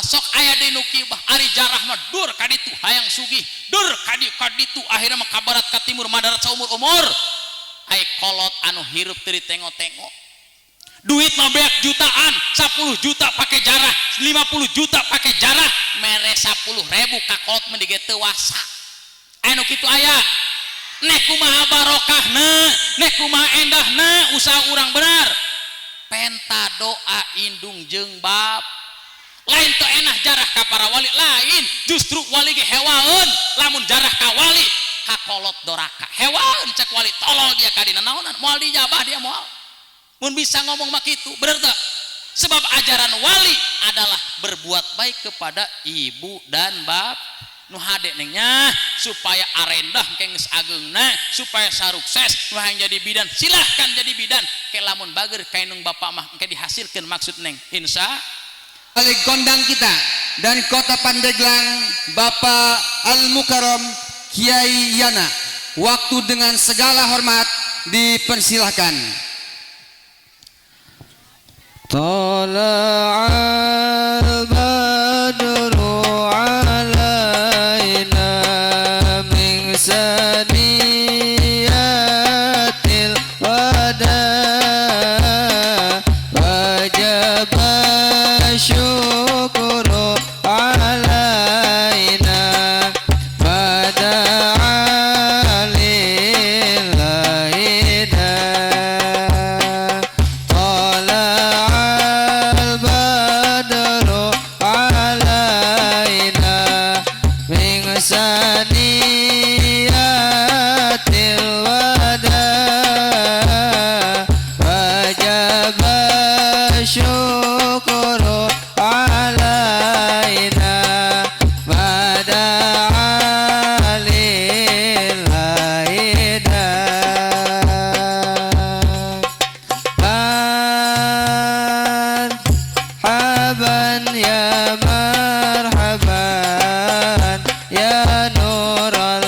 Sok aya deui nu kieu bah ari jarah mah dur ka ditu hayang sugih, dur ka dieu ka ditu akhirna mah ka barat ka timur madarat saumur-umur. Ai kolot anu hirup teu ditengok-tengok. Duit mah beak jutaan, 10 juta pake jarah, 50 juta pake jarah, mere 10.000 ka kolot mah dige teu wasa. Anu kitu aya. Nek kumaha barokahna, nek kumaha endahna usaha urang benar. Penta doa indung jeung bab. Lain teu enah jarah ka para wali, lain justru wali ge hewaeun lamun jarah ka wali ka kolot doraka. Hewaeun cek wali tolol dia ka dina naonan, moal dijabah dia moal. Mun bisa ngomong mah kitu, bener teu? Sebab ajaran wali adalah berbuat baik kepada ibu dan bap. Nu hade nengnya supaya arendah engke geus ageungna, supaya sarukses, nu hayang jadi bidan, silahkan jadi bidan. Ke lamun bager ka indung bapak mah engke dihasilkeun maksud neng. Insya wali gondang kita dan Kota Pandeglang Bapak Al-Mukarram Kiai Yana. Waktu dengan segala hormat dipersilahkan. Tala'al badru alaina min saniyatil wada wajib syukru alaina pada alillahi tala'al badru alaina min saniyatil wada wajib syukru alaina pada alillahi marhaban ya marhaban ya nural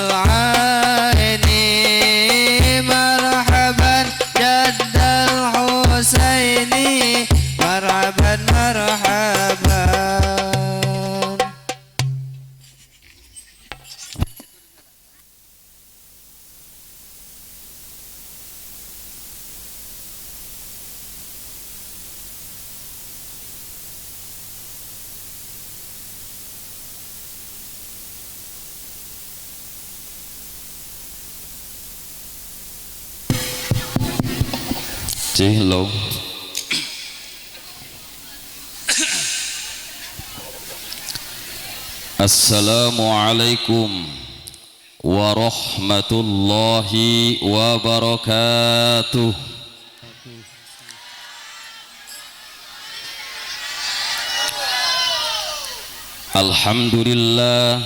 aini marhaban jaddal husaini marhaban marhaban. Cih, hello. Assalamualaikum warahmatullahi wabarakatuh. Alhamdulillah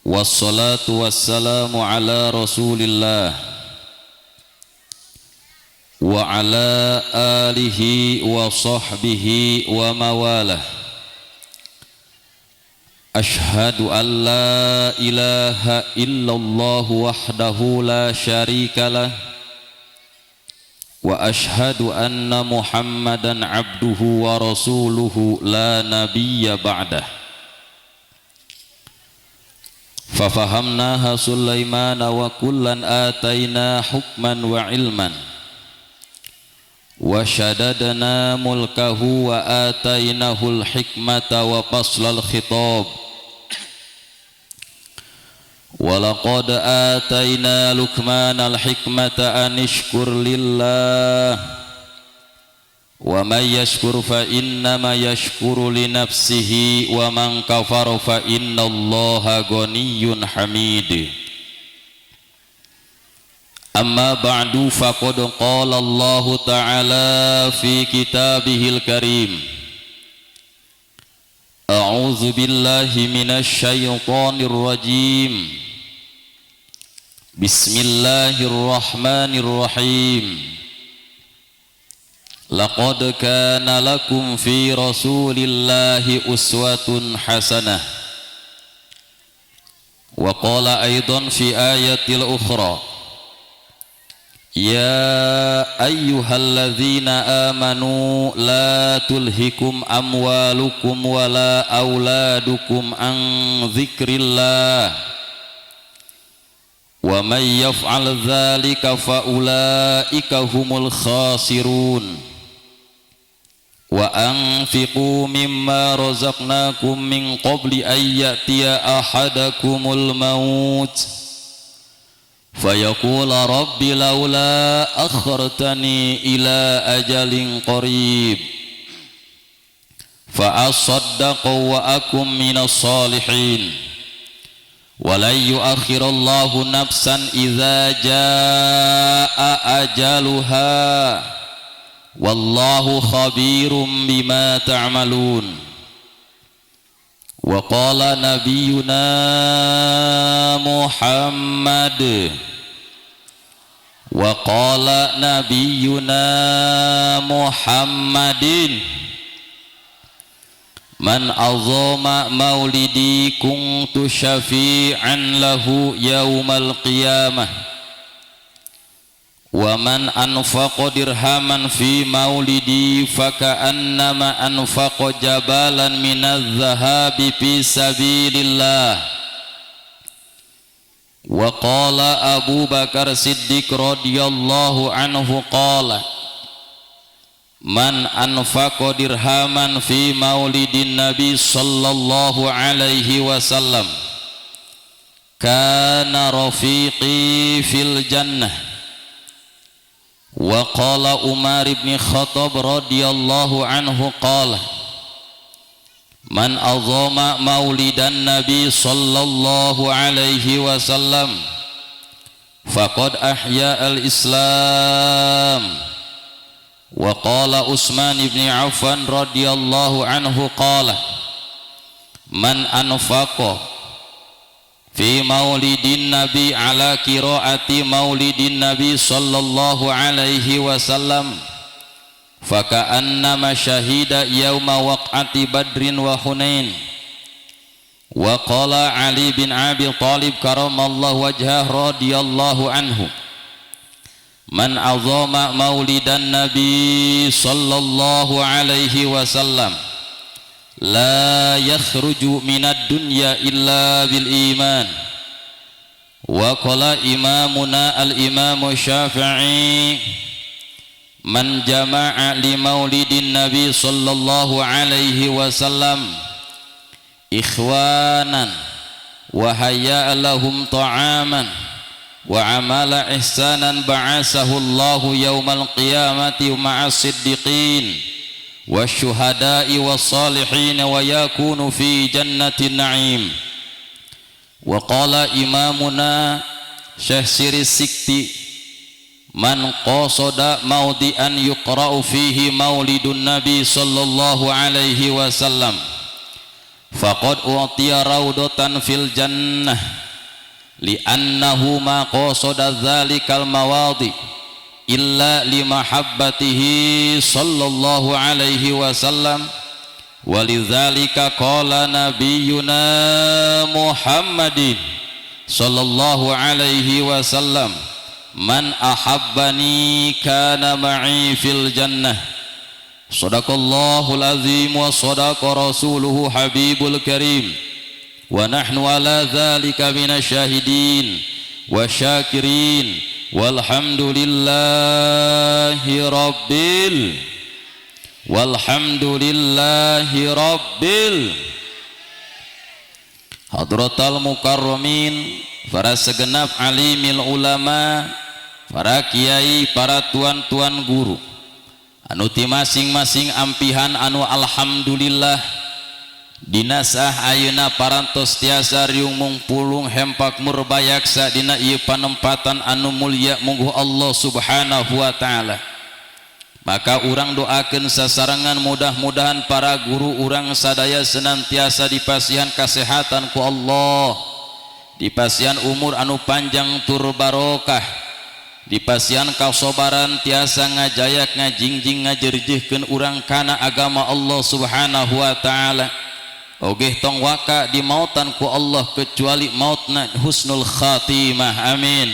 wassalatu wassalamu ala rasulillah wa ala alihi wa sahbihi wa mawalah. Ashhadu an la ilaha illallah wahdahu la syarikalah wa ashhadu anna Muhammadan abduhu wa rasuluhu la nabiyya ba'dah. Fafahamnaha Sulaimana wa kullan atayna hukman wa ilman wa syadadna mulkahu wa atainahul hikmata wa faslal khitab. Wa laqad atayna Luqmanal hikmata an ishkur lillah wa may yashkur fa innama yashkuru li nafsihi wa man kafara fa innallaha ghaniyyun hamid. Amma ba'du faqad qala Allahu ta'ala fi kitabihil karim. A'udzu billahi minasy syaithanir rajim. Bismillahirrahmanirrahim. Laqad kana lakum fi rasulillahi uswatun hasanah. Wa qala aidan fi ayatil ukhra. Ya ayyuhalladzina amanu la tulhikum amwalukum wala auladukum an dzikrillah wa may yaf'al dzalika fa ulaika humul khasirun. Wa anfiqu mimma razaqnakum min qabli an ya'tiya ahadakumul maut fayaqula rabbi laula akhartani ila ajalin qarib fa asaddaqu wa akum minas salihin wa lan yuakhirallahu nafsan idza jaa ajaluha wallahu khabirum bima ta'malun. Wa qala nabiyyuna Muhammad wa qala nabiyyuna Muhammadin man azama maulidi kuntu syafi'an lahu yaumal qiyamah wa man anfaqa dirhaman fi maulidi faka'annama anfaqa jabalan minadz zahabi fi sabilillah. Wa qala Abu Bakar Siddiq radhiyallahu anhu qala man anfaqa dirhaman fi maulidin nabi sallallahu alaihi wasallam kana rafiqi fil jannah. Wa qala Umar ibn Khattab radhiyallahu anhu qala man azama maulidan nabi sallallahu alaihi wasallam faqad ahya al-islam. Wa qala Utsman ibn Affan radhiyallahu anhu qala man anfaqa fi maulidin nabi ala qiraati maulidin nabi sallallahu alaihi wasallam faka'annama syahida yauma waq'ati badrin wa hunain. Wa qala Ali bin Abi Thalib karamallahu wajhah radhiyallahu anhu man azama maulidan nabi sallallahu alaihi wasallam la yakhruju minad dunya illa bil iman. Wa qala imamuna al imamu Syafi'i man jama'a li maulidin nabi sallallahu alaihi wasallam ikhwanan wa hayya lahum ta'aman wa amala ihsanan ba'asahu Allahu yaumal qiyamati ma'as siddiqin wasyuhada'i wassalihin wa yakunu fi jannatin na'im. Wa qala imamuna Syekh Siri Sikti man qasada maudi'an yuqra'u fihi maulidun nabi sallallahu alaihi wasallam faqad u'tiya raudatan fil jannah li'annahu ma qasada dzalikal mawadi illa limahabbatihi sallallahu alaihi wasallam. Walidzalika qala nabiyyuna Muhammadin sallallahu alaihi wasallam man ahabbani kana ma'i fil jannah. Sadaqallahul azim wa sadaqa rasuluhu habibul karim wa nahnu ala dzalika minasyahidin wa syakirin. Walhamdulillahi rabbil walhamdulillahi rabbil. Hadratal mukarramin, para segenap alimil ulama, para kiai, para tuan-tuan guru anu ti masing-masing ampihan anu alhamdulillah dinasah ayeuna parantos tiasa riung mungpulung hempak murbayaksa dina ieu panempatan anu mulia mungguh Allah subhanahu wa ta'ala. Maka urang doakeun sasarengan mudah-mudahan para guru urang sadaya senantiasa dipasihan kasehatan ku Allah, dipasihan umur anu panjang tur barokah, dipasihan kasobaran tiasa ngajayak ngajingjing ngajerjihkeun urang kana agama Allah subhanahu wa ta'ala. Ogeh tong waka dimautan ku Allah kecuali mautna husnul khatimah, amin.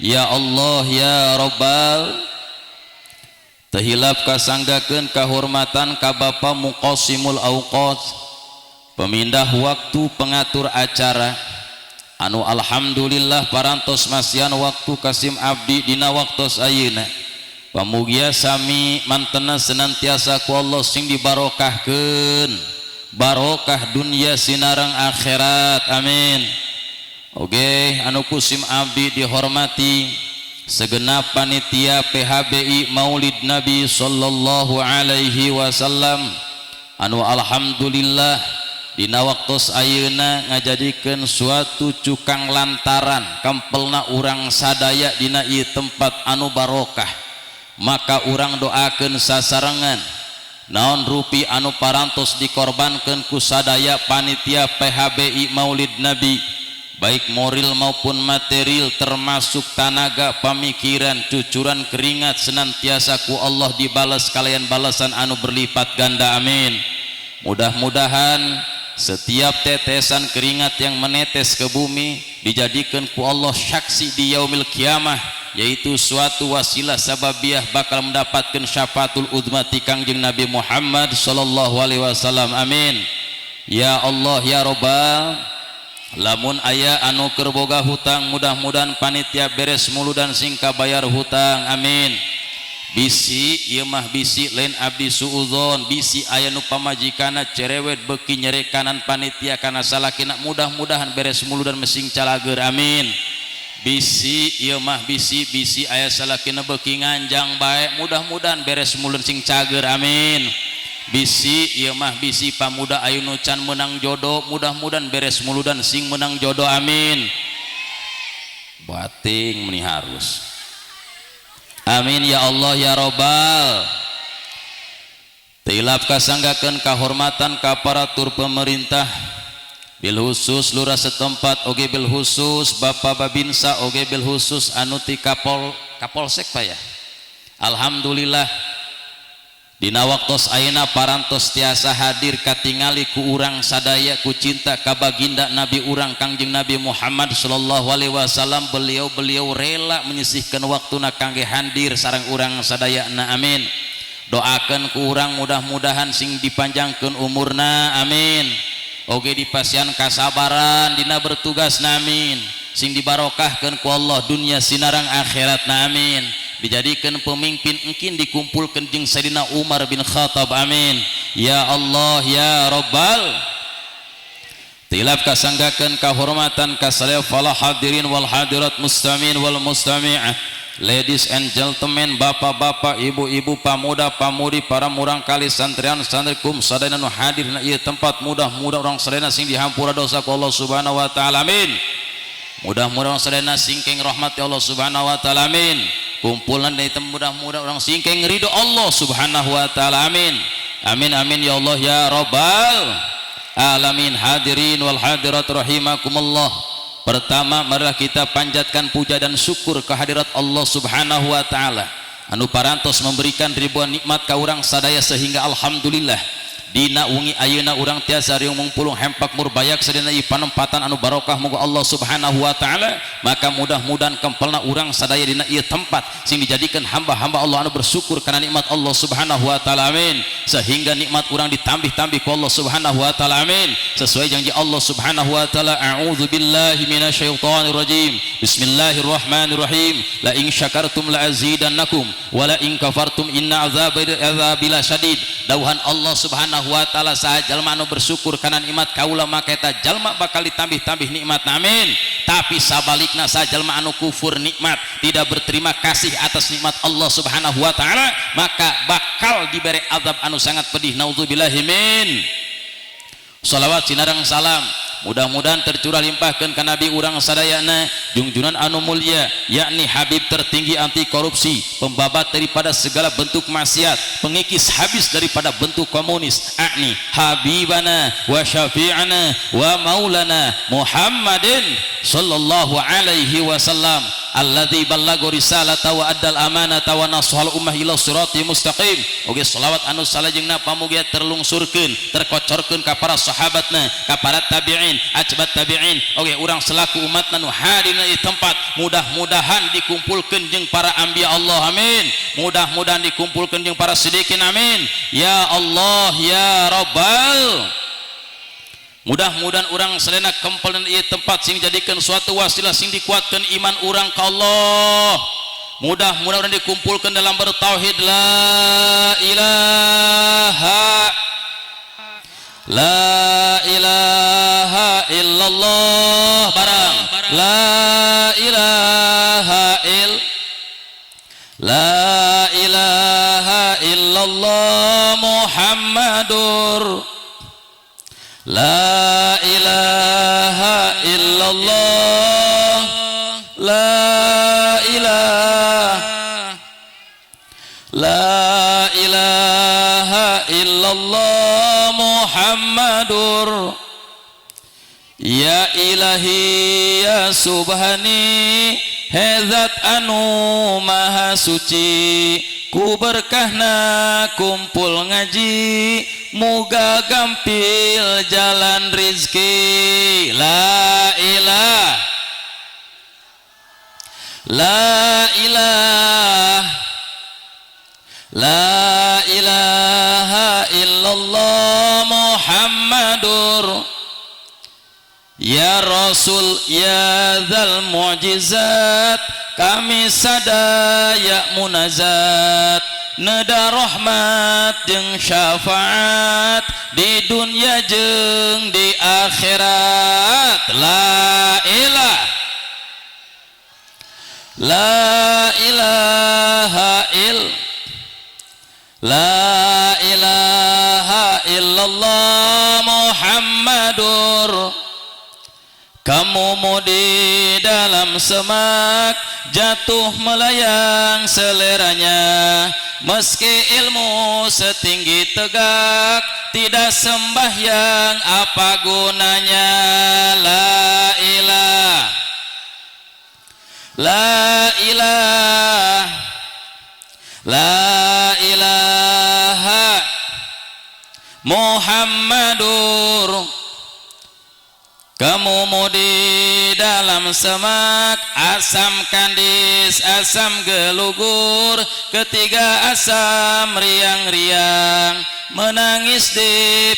Ya Allah ya Rabbal. Tehilap kasanggakeun kahormatan ka Bapa Muqassimul Awqat, pemindah waktu, pengatur acara anu alhamdulillah parantos masihan waktu kasim abdi dina waktos ayeuna. Pamugia sami mantena senantiasa ku Allah sing dibarokahkeun, barokah dunia sinareng akhirat, amin. Oge anu kusim abdi dihormati segenap panitia PHBI Maulid Nabi sallallahu alaihi wasallam anu alhamdulillah dina waktos ayeuna ngajadikeun suatu cukang lantaran kempelna urang sadaya dina ieu tempat anu barokah. Maka urang doakeun sasarengan naon rupi anu parantos dikorbankeun ku sadaya panitia PHBI Maulid Nabi, baik moral maupun material termasuk tanaga, pamikiran, cucuran keringat senantiasa ku Allah dibalas kalian balasan anu berlipat ganda, amin. Mudah-mudahan setiap tetesan keringat yang menetes ke bumi dijadikan ku Allah saksi di yaumil kiamah, yaitu suatu wasilah sababiah bakal mendapatkan syafaatul uzma ti Kangjeng Nabi Muhammad sallallahu alaihi wasallam, amin. Ya Allah ya Rabbal. Lamun aya anu keur boga hutang mudah-mudahan panitia beres mulu dan sing kabayar hutang, amin. Bisi ieu mah bisi lain abdi suudzon, bisi aya nu pamajikana cerewet beuki nyerekanan panitia kana salakina, mudah-mudahan beres mulu dan mesing calageur, amin. Bisi ieu mah bisi bisi aya salakina beuki nganjang bae, mudah-mudahan beres mulu sing cager, amin. Bisi ieu mah bisi pamuda ayu nu can meunang jodoh, mudah-mudahan beres muludan sing meunang jodoh, amin. Bating meni harus, amin ya Allah ya Robbal. Tilap kasanggakeun kahormatan ka aparatur pemerintah bil khusus lurah setempat oge bil khusus Bapak Babinsa oge bil khusus anu ti Kapolsek Pak ya. Alhamdulillah dina waktos ayeuna parantos tiasa hadir katingali ku urang sadaya ku cinta ka baginda Nabi urang Kangjeng Nabi Muhammad sallallahu alaihi wasallam. Beliau-beliau rela menyisihkan waktuna kangge hadir sareng urang sadayana, amin. Doakeun ku urang mudah-mudahan sing dipanjangkeun umurna, amin. Oge dipasihan kasabaran dina bertugas, amin. Sing dibarokahkeun ku Allah dunia sinarang akhirat, amin. Dijadikan pemimpin engkin dikumpulkan jeung Sayyidina Umar bin Khattab, amin. Ya Allah ya Rabbal. Tilap kasanggakeun kahormatan ka sadaya fala hadirin wal hadirat, mustamin wal mustami'ah, ladies and gentlemen, bapak-bapak, ibu-ibu, pamuda, pamudi, para murang kali santrian santrikum sadayana nu hadir na ieu tempat, mudah-mudahan urang sadayana sing dihampura dosa ku Allah Subhanahu wa taala, amin. Mudah-mudahan urang sadayana sing keng rahmat Allah Subhanahu wa taala, amin. Kumpulan dari mudah-mudahan orang singkeng ridho Allah Subhanahu wa taala, amin. Amin amin ya Allah ya Rabbal alamin. Hadirin wal hadirat rahimakumullah. Pertama, marilah kita panjatkan puja dan syukur kehadirat Allah Subhanahu wa taala anu parantos memberikan ribuan nikmat ka urang sadaya sehingga alhamdulillah dina wengi ayeuna urang tiasa riung mungpulung hempak murbayak sadayana ieu panempatan anu barokah muga Allah Subhanahu wa taala. Maka mudah-mudahan kempelna urang sadaya dina ieu tempat sing dijadikan hamba-hamba Allah anu bersyukur kana nikmat Allah Subhanahu wa taala, amin. Sehingga nikmat urang ditambih-tambih ku Allah Subhanahu wa taala, amin. Sesuai janji Allah Subhanahu wa taala, a'udzu billahi minasyaitonir rajim, bismillahirrahmanirrahim, la in syakartum la azidannakum wa la in kafartum inna azabi lasyadid. Dawuhan Allah Subhanahu wa taala, saha jalma anu bersyukur kana nikmat kaula maka eta jalma bakal ditambih-tambih nikmat, amin. Tapi sabalikna saha jalma anu kufur nikmat, tidak berterima kasih atas nikmat Allah Subhanahu wa taala, maka bakal diberi azab anu sangat pedih, naudzubillahi min. Salawat sinareng salam mudah-mudahan tercurah limpahkan ka Nabi urang sadayana, junjunan anu mulia, yakni Habib tertinggi anti korupsi, pembabat daripada segala bentuk maksiat, pengikis habis daripada bentuk komunis, akni Habibana wa syafi'ana wa maulana Muhammadin sallallahu alaihi wasallam. alladzi ballaga risalata wa addal amanata wa nasahal ummah ila sirati mustaqim. Oge selawat anu salajengna pamugia terlungsurkeun terkocorkeun ka para sahabatna, ka para tabi'in, atbat tabi'in. Oge urang selaku umatna nu hadirna di tempat mudah-mudahan dikumpulkeun jeung para anbiya Allah, amin. Mudah-mudahan dikumpulkeun jeung para sidikin, amin. Ya Allah ya Rabbal. Mudah-mudahan urang sadayana kempel dina ieu tempat sing jadikeun suatu wasilah sing dikuatkeun iman urang ka Allah. Mudah-mudahan urang dikumpulkeun dalam bertauhid la ilaha la ilaha illallah barang la ilaha il la ilaha illallah Muhammadur la ilaha illallah la ilaha la ilaha illallah Muhammadur ya ilahi ya subhani hezat anu maha suci ku berkahna kumpul ngaji muga gampil jalan rizki la ilah la ilah la ilaha illallah Muhammadur ya Rasul ya dzal mu'jizat kami sadaya munazat neda rahmat jeung syafaat di dunia jeung di akhirat la ilah la ilaha il la ilaha illallah Muhammadur kamu mau di dalam semak jatuh melayang seleranya meski ilmu setinggi tegak tidak sembahyang apa gunanya la ilah la ilah la ilaha Muhammadur kamu mau di dalam semak asam kandis asam gelugur ketiga asam riang-riang menangis di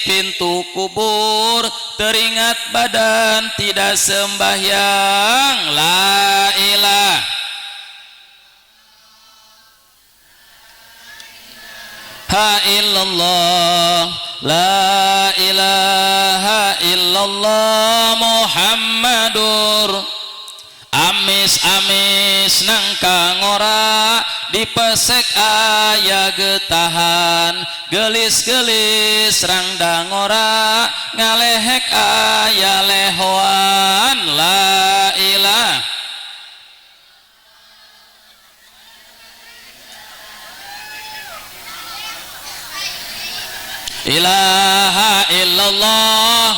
pintu kubur teringat badan tidak sembahyang la ilah ha illallah la ilaha illallah Muhammadur amis-amis nangka ngora dipesek aya getahan gelis-gelis rangda ngora ngalehek aya lehoan la ilah ilaha illallah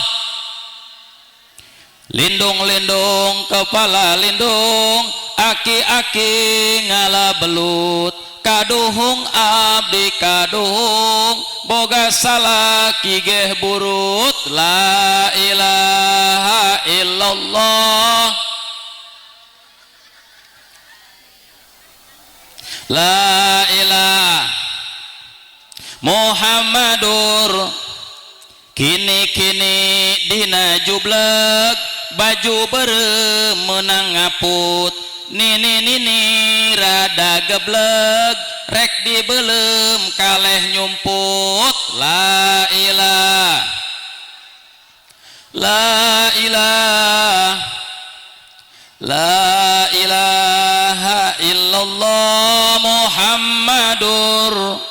lindung-lindung kepala lindung aki-aki ngala belut kaduhung abdi kaduhung boga salaki geh burut la ilaha illallah la ilaha Muhammadur kini-kini dina jubleg baju beureum meunang ngaput nini-nini rada geblek rek dibeuleum kaleh nyumput la ilah la ilah la ilaha illallah Muhammadur.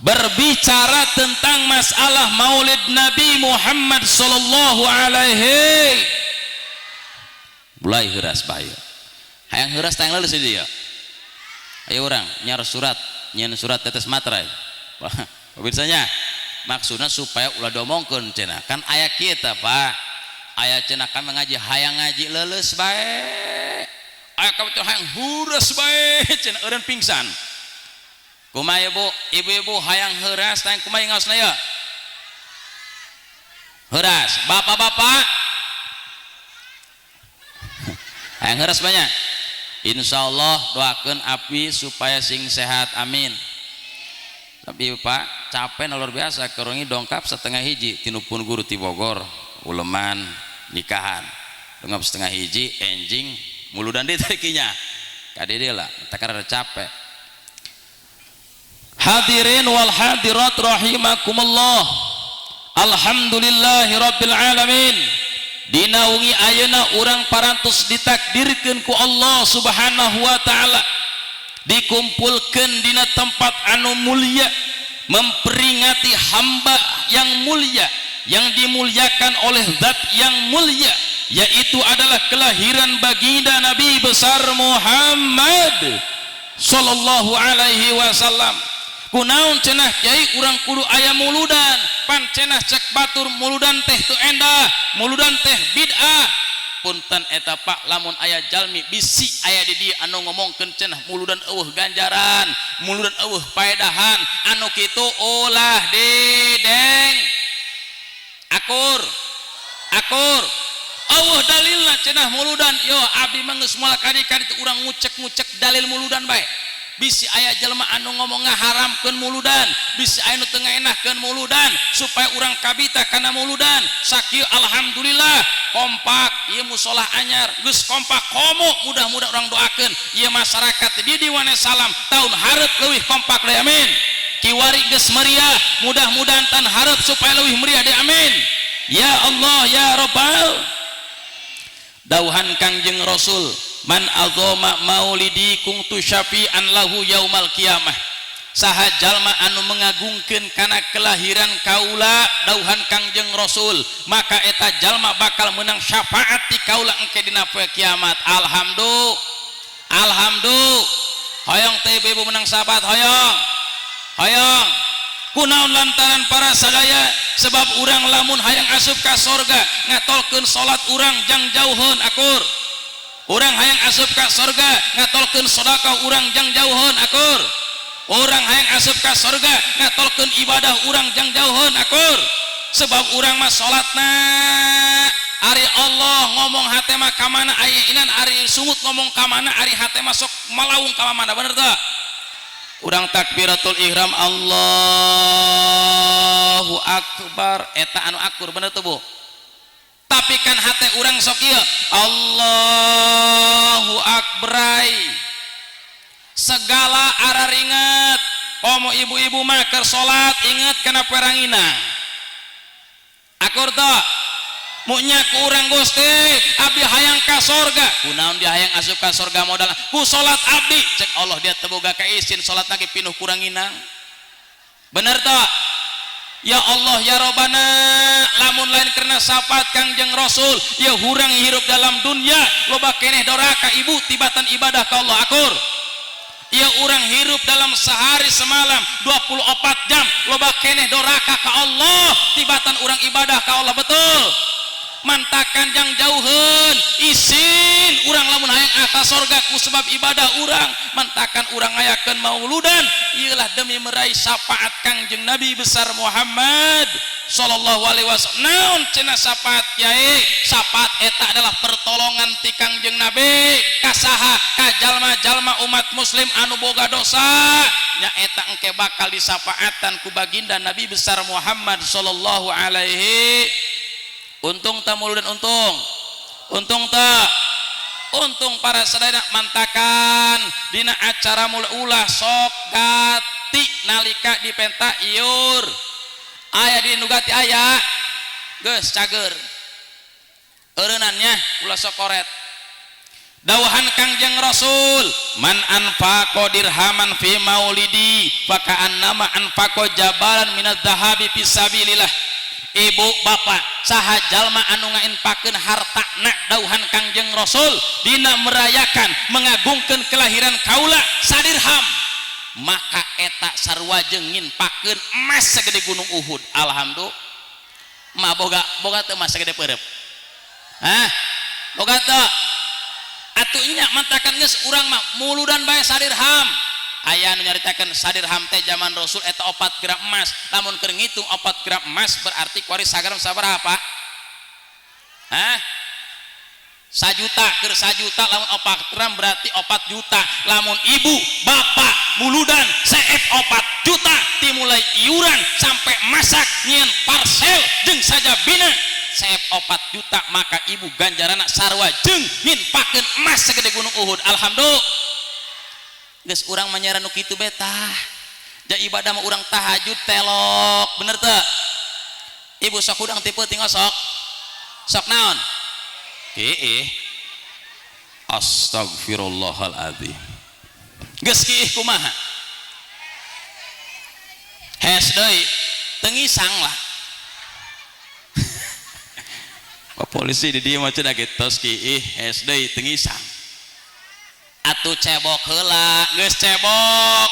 Berbicara tentang masalah Maulid Nabi Muhammad sallallahu alaihi mulai heuras bahaya hayang heuras tayang leuleus di dieu. Ayo urang nyar surat nyeun surat tetes materai. Pemirsanya maksudna supaya ulah diomongkeun cenah kan aya kieu tah Pak, aya cenah kami ngaji hayang ngaji leuleus bae, Aya kabaturan hayang heuras bae cenah eureun pingsan. Kumaha ibu, ibu-ibu hayang heuras tah kumaha ngaosna ya? Heuras, bapak-bapak hayang heuras banyak. Insyaallah doakeun api supaya sing sehat, amin. Tapi Pak, capek luar biasa kerungi dongkap 12.30 tinupun guru ti Bogor, uleman nikahan. Dongkap 12.30 enjing muludan deui tadinya. Kade lah, tak ada capek. Hadirin wal hadirat rahimakumullah. Alhamdulillahi rabbil alamin. Dina wengi ayeuna urang parantos ditakdirkeun ku Allah Subhanahu wa taala, dikumpulkeun dina tempat anu mulia, memperingati hamba yang mulia yang dimuliakan oleh zat yang mulia, yaitu adalah kelahiran baginda Nabi besar Muhammad sallallahu alaihi wasallam. Kunaon cenah kiai urang kudu aya muludan, pan cenah cek batur muludan teh teu endah, muludan teh bid'ah. Punten eta Pak, lamun aya jalmi bisi aya di dieu anu ngomongkeun cenah muludan eueuh ganjaran, muludan eueuh paedahan, anu kitu ulah dideng. Akur, akur. Eueuh dalilna cenah muludan, yo abdi mah geus moal kadi-kadi teu urang ngucek-ngucek dalil muludan bae. Bisi aya jelema anu ngomong ngaharamkeun muludan, bisi aya nu teu ngaenahkeun muludan supaya urang kabita kana muludan. Sakieu alhamdulillah kompak ieu musola anyar geus kompak komo, mudah-mudahan urang doakeun ieu masyarakat di Wanasalam tahun hareup leuwih kompak deui, amin. Kiwari geus meriah, mudah-mudahan tan hareup supaya leuwih meriah deui, amin. Ya Allah ya Rabbal. Dauhan Kangjeng Rasul, man azama maulidi kuntu syafi'an lahu yaumal qiyamah. Saha jalma anu mengagungkeun kana kelahiran kaula, dauhan Kangjeng Rasul, maka eta jalma bakal menang syafaat ti kaula engke dina poe kiamat. Alhamdulillah, alhamdulillah. Hoyong teh ibu menang syafaat, hoyong, hoyong. Kunaon lantaran para sadaya, sebab urang lamun hayang asup ka sorga ngatolkeun salat urang jang jauheun, akur. Urang hayang asup ka sorga ngatolkeun sedekah urang jang jauheun, akur. Urang hayang asup ka sorga ngatolkeun ibadah urang jang jauheun, akur. Sebab urang mah salatna ari Allah ngomong hate mah ka mana, aya inan ari sungut ngomong ka mana, ari hate mah sok malaung ka mana, bener teu? Urang takbiratul ihram Allahu akbar, eta anu akur, bener teu Bu? Tapi kan hate urang sok ieu Allahu akbar, segala araringet. Komo ibu-ibu mah keur salat inget kana peranginang, akur teu? Munya ku urang Gusti abdi hayang ka sorga, kunaon dia hayang asup ka sorga modal ku salat abdi, cek Allah dia teu boga kaisin salat lagi pinuh kuranginang, bener teu? Ya Allah ya Robbana, lamun lain karena syafaat Kangjeng Rasul ya hurang hirup dalam dunia loba keneh doraka ibu tibatan ibadah ka Allah, akur. Ya urang hirup dalam sehari semalam 24 jam loba keneh doraka ka Allah tibatan urang ibadah ka Allah, betul. Mantakan jang jauheun isin urang lamun hayang atas sorga ku sebab ibadah urang, mantakan urang ngayakeun mauludan ieulah demi meraih syafaat Kangjeng Nabi besar Muhammad sallallahu alaihi wasallam. Naon cenah syafaat kiai? Syafaat eta adalah pertolongan ti Kangjeng Nabi ka saha? Ka jalma-jalma umat muslim anu boga dosa, nya eta engke bakal disafaatan ku baginda Nabi besar Muhammad sallallahu alaihi. Untung tak muludan, untung, untung tak, untung para sadaya. Mantakan dina acara ulah sok gati nalika dipenta iur aya di nugati aya geus cager eureunannya ulah sok koret. Dauhan Kangjeng Rasul, man anfaqo dirhaman fi maulidi faka'annama anfaqo jabalan minadz zahabi fi sabilillah. Ibu bapak saha jalma anu ngainpakeun hartana dauhan Kangjeng Rasul dina merayakan mengagungkeun kelahiran kaula sadirham, maka eta sarua jeung nginpakeun emas segede gunung Uhud. Alhamdulillah. Ma boga boga teu emas segede peureub? Hah? Boga teu? Atuh nya mantakan geus urang mah muludan bae sadirham. Aya nu nyaritakeun sadirham teh zaman Rasul eta 4 gram emas. Lamun keur ngitung 4 gram emas berarti kuari sagram sabaraha Pak? Hah? Sajuta keur sajuta lamun 4 gram berarti 4 juta. Lamun ibu bapak muludan seep 4 juta dimulai iuran sampai masak nyieun parsel jeung sajabina seep 4 juta maka ibu ganjarana sarua jeung nginpakeun emas segede gunung Uhud. Alhamdulillah. Geus urang mah nyaran nu kitu bae tah. Ja ibadah mah urang tahajud telok, bener teu? Ibu sok hudang ti peuting sok. Sok naon? Kiih. Astagfirullahaladzim. Geus kiih kumaha? Hes deui, teu ngisang lah. Pak polisi di dieu mah cenah ge tos kiih hes deui teu ngisang. Atuh cebok heula, geus cebok.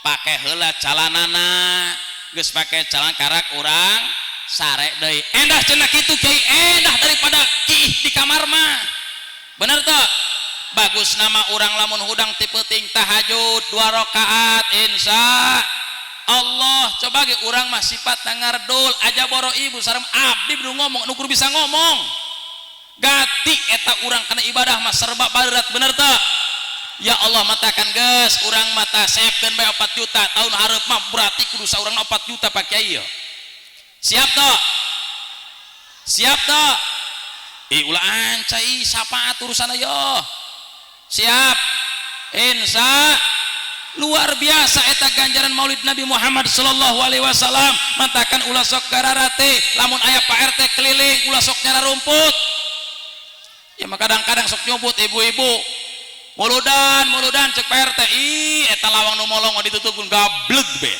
Pake heula calanana, geus pake calana karak urang sare deui. Endah cenah kitu kiai, endah daripada kiih di kamar mah. Bener teu? Bagus nama urang lamun hudang ti peuting tahajud 2 rakaat insya Allah. Coba ge urang mah sifat ngardul aja boro ibu sareng abdi nu ngomong nu kudu bisa ngomong. Gati eta urang kana ibadah mah serba barat, bener teu? Ya Allah matakan geus urang mata seepkeun bae 4 juta tahun hareup mah berarti kudu saurangna 4 juta Pak Kiai. Siap teu? Siap teu? Ih ulah ancai syafaat urusan ayo. Siap. Insya luar biasa eta ganjaran Maulid Nabi Muhammad sallallahu alaihi wasallam. Matakan ulah sok gararate lamun aya Pak RT keliling ulah sok nyara rumput. Ya mah kadang-kadang sok nyobot ibu-ibu. Muludan muludan cek Pak RT, ih eta lawang nu molong ditutupkeun gableg be.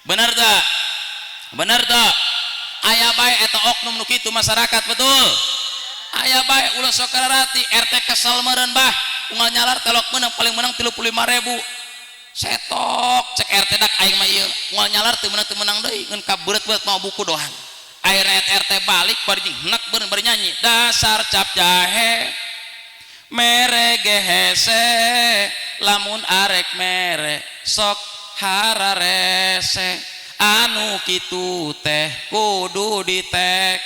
Bener teu? Bener teu? Aya bae eta oknum nu kitu masyarakat, betul? Aya bae ulah sok kararati RT kesel meureun bah unggal nyalar telok menang paling menang 35.000 setok cek RT dak aing mah ieu unggal nyalar teu menang teu menang deui ngan kabeureut-beureut mau buku doang. Akhirnya RT balik bari jeung henek beureun bari nyanyi dasar cap jahe mere gehese lamun arek mere sok hararese anu kitu teh kudu ditek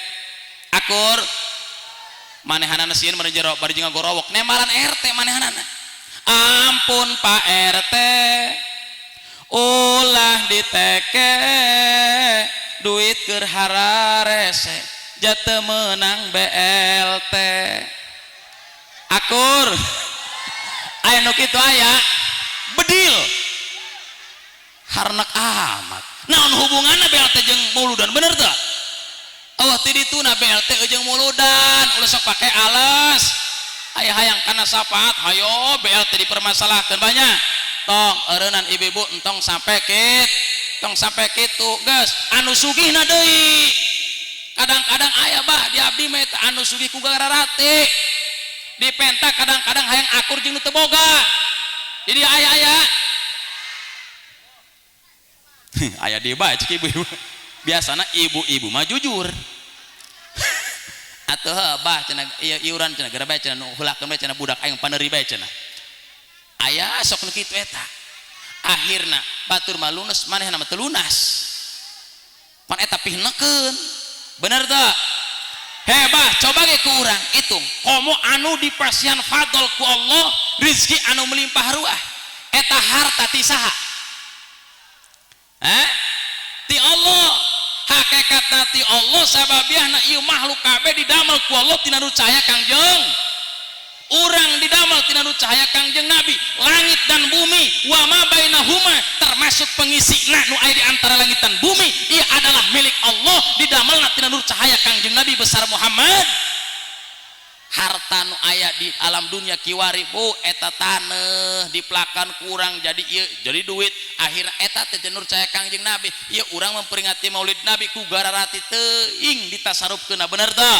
akur. Manehanana sieun bari jero bari jeung ngagorowok nemaran RT manehanana. Ampun Pak RT ulah diteke duit keur hararese jateu meunang BLT akur. Aya nu kitu aya bedil harnak amat. Naon hubunganna BLT jeung muludan, bener teu? Allah ti dituna BLT jeung muludan ulah sok pake alas. Aya hayang kana syafaat hayo BLT dipermasalahkeun banyak. Tong eureunnan ibu-ibu entong sampe kit, tong sampe kitu geus anu sugihna deui. Kadang-kadang aya bah di abdi mah eta anu sugih ku gararate. Dipenta kadang-kadang hayang akur jeung nu teu boga. Jadi aya-aya aya di bae cek ibu-ibu. Biasana ibu-ibu mah jujur. Atuh bah cenah ieu iuran cenah gara bae cenah nu heulakeun bae cenah budak aing paneuri bae cenah. Aya sok nu kitu eta. Akhirna batur mah lunas manehna mah teu lunas. Pan eta pihnekeun. Bener teu? Hebah coba ge ku urang hitung komo anu dipasihan fadl ku Allah rezeki anu melimpah ruah eta harta ti saha? Hah? Ti Allah. Hakikatna ti Allah sababiahna ieu makhluk kabeh didamel ku Allah tina nu cahaya Kangjeng. Urang didamel tina nu cahaya Kangjeng Nabi. Langit dan bumi wa ma bainahuma termasuk pengisina nu aya di antara langit dan bumi ieu adalah milik Allah didamelna tina nur cahaya Kangjeng Nabi besar Muhammad. Harta nu aya di alam dunia kiwari bu eta taneuh diplakan kurang jadi ieu jadi duit akhirna eta teh nur cahaya Kangjeng Nabi. Ieu urang memperingati Maulid Nabi ku gararati teuing ditasarufkeunna, bener teu?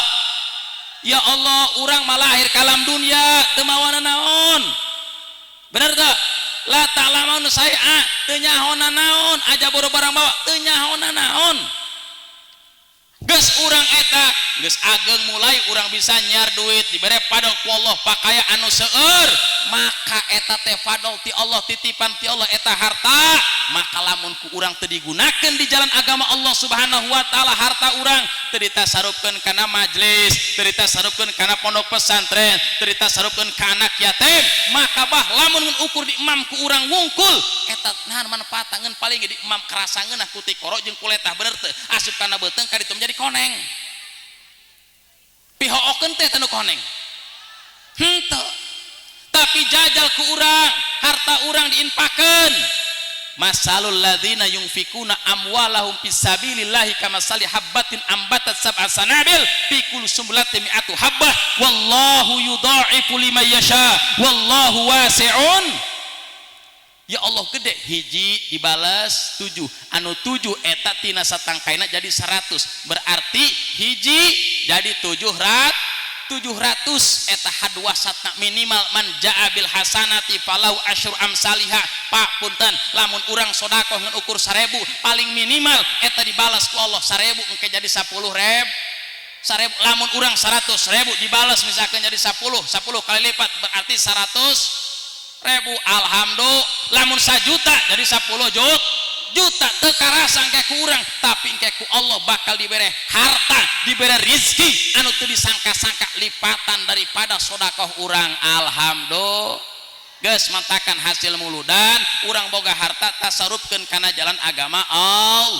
Ya Allah urang mah lahir ka alam dunia teu mawana naon, bener teu? La ta'lamun saia teu nyahona naon aja boro barang bawa teu nyahona naon. Geus urang eta Geus ageng mulai urang bisa nyiar duit dibere fadl ku Allah pakaya anu seueur, maka eta teh fadl ti Allah, titipan ti Allah eta harta. Maka lamun ku urang teu digunakeun di jalan agama Allah Subhanahu wa taala, harta urang teu ditasarufkeun kana majelis, teu ditasarufkeun kana pondok pesantren, teu ditasarufkeun ka anak yatim, maka bah lamun ngan ukur di emam ku urang wungkul eta nahan manfaatna ngan paling di emam kerasa ngeunah ku tikoro jeung kuletah, bener teu? Asup kana beuteung ka ditu menjadi koneng, pihookeun teh tanu koneng henteu. Tapi jajal ku urang harta urang diinfakeun. Masalul ladzina yunfikuna amwalahum fisabilillahi kamasali habbatin ambatat sab'a sanabil fi kulli sumbulatin mi'atu habbah wallahu yudha'ifu liman yasha wallahu wasi'un. Ya Allah gede, hiji dibalas 7, anu 7 eta tina satangkaina jadi 100, berarti hiji jadi 700 eta hadwasatna minimal man jaa bil hasanati falau asyru amsaliha. Pak punten, lamun urang sedekah ngan ukur 1000 paling minimal eta dibalas ku Allah 1000 engke jadi 10.000. 1000 lamun urang 100.000 dibalas misalkan jadi 10, 10 kali lipat berarti 100.000. Alhamdulillah. Lamun 1 juta jadi 10 juta, teu karasa engke ku urang, tapi engke ku Allah bakal dibere harta, dibere rizki anu teu disangka-sangka lipatan daripada sedekah urang. Alhamdulillah. Geus mantakan hasil muludan urang boga harta tasarufkeun kana jalan agama Allah.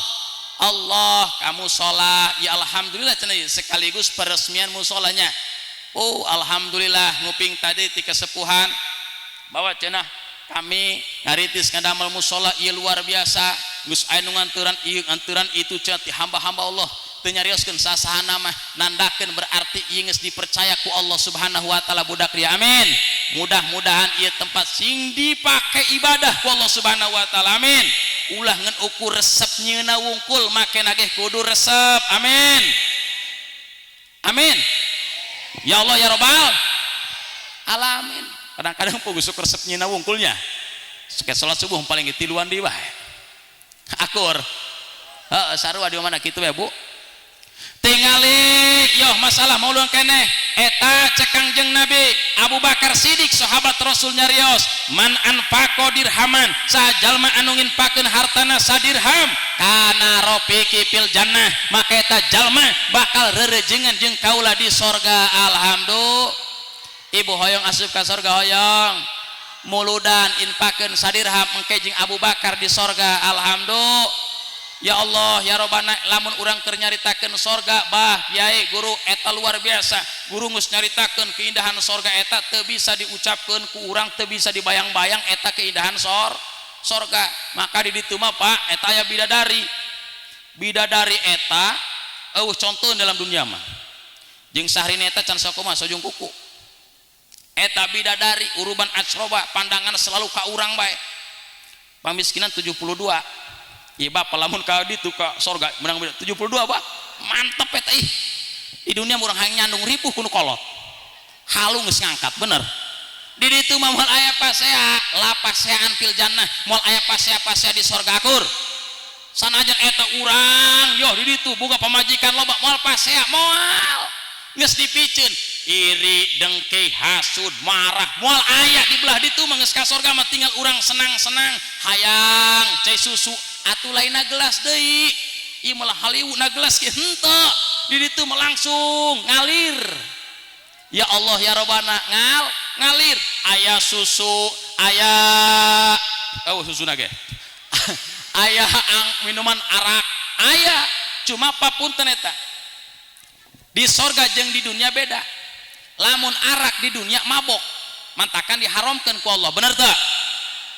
Allah kamu sholat ya alhamdulillah cenah, sekaligus peresmian musolanya. Oh alhamdulillah, nguping tadi ti kesepuhan bahwa cenah kami ngaritis ngadamel musola ieu luar biasa, geus aya nu nganturan ieu nganturan itu cenah ti hamba-hamba Allah. Teu nyarioskeun sasahana mah nandakeun berarti ieu geus dipercaya ku Allah Subhanahu wa taala budak dia. Amin. Mudah-mudahan ieu tempat sing dipake ibadah ku Allah Subhanahu wa taala. Amin. Ulah ngan ukur resep nyeuna wungkul, make nageh kudu resep. Amin. Amin. Ya Allah ya Robbal alamin. Kadang-kadang pugu syukur resep nyeuna wungkulnya. Kayak sholat subuh paling tiluan di wae. Akur. Heeh, sarua di mana kitu ya, Bu? Tingali yoh masalah mau luang keneh eta cek Kangjeng Nabi. Abu Bakar Siddiq sahabat Rasul nyarios, man anfaqo dirhaman, sajalma anu nginfakeun hartana sadirham, kana rofiqi fil jannah, maka eta jalma bakal rerejengan jeung kaula di sorga. Alhamdulillah. Ibu hoyong asup ka sorga? Hoyong muludan infakeun sadirham engke jeung Abu Bakar di sorga. Alhamdulillah. Ya Allah ya Robbana, lamun urang keur nyaritakeun sorga bah kiai guru eta luar biasa. Guru geus nyaritakeun keindahan sorga eta teu bisa diucapkeun ku urang, teu bisa dibayang-bayang eta keindahan sorga. Maka di ditu mah Pak eta aya bidadari, bidadari eta eueuh contoh dalam dunia mah jeung sahrina eta can sakumaha sojung kuku eta bidadari uruban acroba, pandangan selalu ka urang bae. Pamiskinan 72. Iya bapak, lamun ka ditu ka sorga menang 72 pak, mantep eta ih. Di dunia urang hayang nyandung ripuh kudu kolot halu geus ngangkat, bener. Di ditu mah moal aya pasea, la paseaan fil jannah, moal aya pasea-pasea di sorga. Akur? Sanajan eta urang yoh di ditu boga pamajikan loba, moal pasea, moal, geus dipiceun iri dengki hasud marah moal aya di belah ditu mah. Geus ka sorga mah tinggal urang senang-senang, hayang cai susu atuh lainna gelas deui, ieu malah haliwu na gelas ge henteu. Di ditu mah langsung ngalir. Ya Allah ya Robbana, ngalir aya susu, aya oh susu nage aya minuman arak aya. Cuma papunten, eta di sorga jeung di dunia beda. Lamun arak di dunia mabok, mantakan diharamkan ku Allah, bener tak?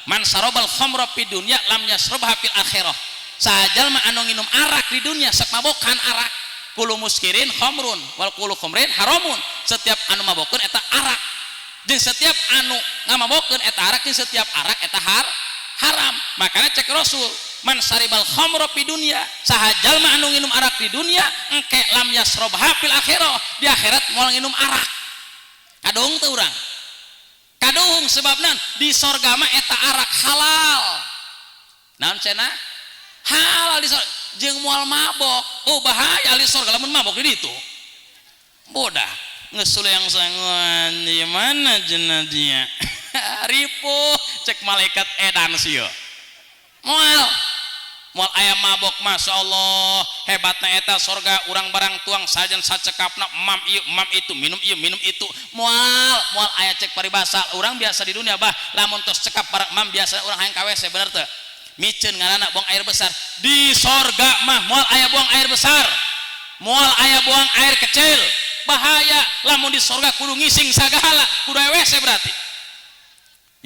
Man sarobal khamra fi dunya lam yasrobha fil akhirah. Sajalma anu nginum arak di dunia sok mabokan arak, kullu muskirin khamrun wal kullu khamrin haramun. Setiap anu mabokeun eta arak, jeung setiap anu ngamabokeun eta arak, jeung setiap arak eta haram. Makanya cek Rasul, man saribal khamra fi dunya, saha jalma anu nginum arak di dunia engke lam yasrobha fil akhirah, di akhirat moal nginum arak. Kadung teu urang? Kadung. Sebabna di sorga mah eta arak halal. Naon cenah? Halal di sorga jeung moal mabok. Oh bahaya di sorga lamun mabok di ditu. Bodah geus yang sanguan di mana cenah dia. Ripuh cek malaikat edan sia. Moal moal aya mabok, Masya Allah hebatna eta sorga urang barang tuang sajan sacekapna emam ieu emam itu minum ieu minum itu moal moal aya cek paribasa urang biasa di dunia bah lamun tos cekap barang emam biasa urang hayang ka WC bener teu miceun ngaranna buang air besar di sorga mah moal aya buang air besar moal aya buang air kecil bahaya lamun di sorga kudu ngising sagala kudu aya WC berarti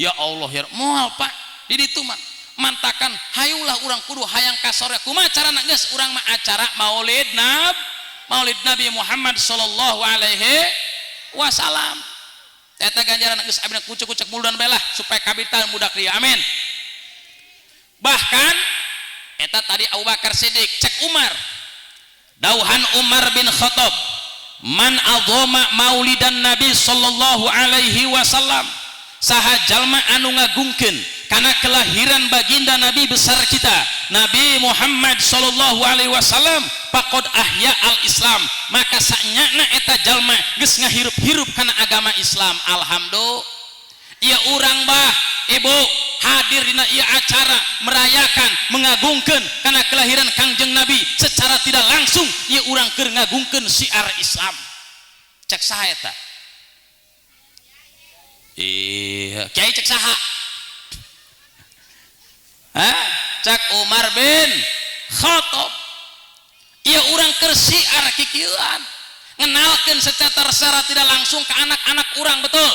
ya Allah ya moal Pak di ditu mah mantakan hayulah urang kudu hayang ka sorga kumaha carana geus urang mah acara maulid Nabi Muhammad sallallahu alaihi wasallam eta ganjaran geus abdi kucek-kucek muludan bae lah supaya kabitan budak dia amin. Bahkan eta tadi Abu Bakar Siddiq cek Umar dauhan Umar bin Khattab man azama maulidan Nabi sallallahu alaihi wasallam saha jalma anu ngagungkeun karena kelahiran baginda Nabi besar kita Nabi Muhammad sallallahu alaihi wasallam faqad ahya al-Islam maka sanyana eta jalma geus ngahirup-hirup kana agama Islam. Alhamdulillah ieu urang bah ibu hadir dina ieu acara merayakan mengagungkeun kana kelahiran Kangjeng Nabi secara tidak langsung ieu urang keur ngagungkeun syiar Islam. Cek saha eta? Kiai cek saha? Hah? Cek Umar bin Khattab. Ieu urang keur syiar kikieuan ngenalkeun secara tidak langsung ke anak-anak urang betul.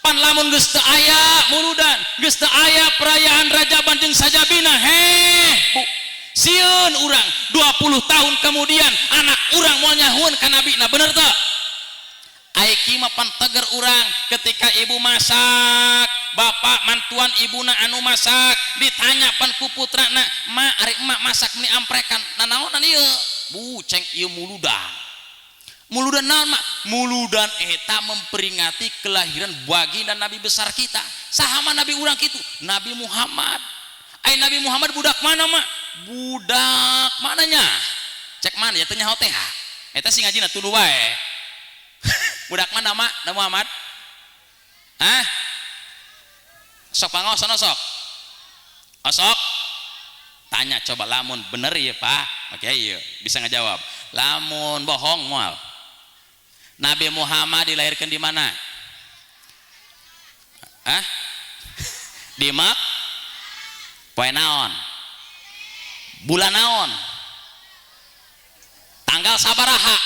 Pan lamun geus teu aya muludan, geus teu aya perayaan Rajaban jeung Sajabina, heh bu sieun urang 20 tahun kemudian anak urang moal nyahueun ka nabina bener teu? Aiki mah pan teger urang ketika ibu masak, bapak mantuan ibuna anu masak, ditanya pan ku putrana, "Ma, ari emak masak meni amprekan, nanaonan ieu?" Bu, ceng ieu muludan. Muludan naon, Mak? Muludan eta memperingati kelahiran baginda Nabi besar kita. Saha mah nabi urang kitu? Nabi Muhammad. Ai Nabi Muhammad budak mana, Mak? Budak mananya? Cek mana ya teu nyaho teh. Eta sing ngajina tuduh wae. Budak mana mak? Nabi Muhammad? Hah? Sok pangaosan sok. Osok? Tanya coba lamun bener ya Pak. Oke iya bisa ngejawab. Lamun bohong moal. Nabi Muhammad dilahirkan di mana? Hah? Di Mak? Poe naon? Bulan naon? Tanggal sabaraha?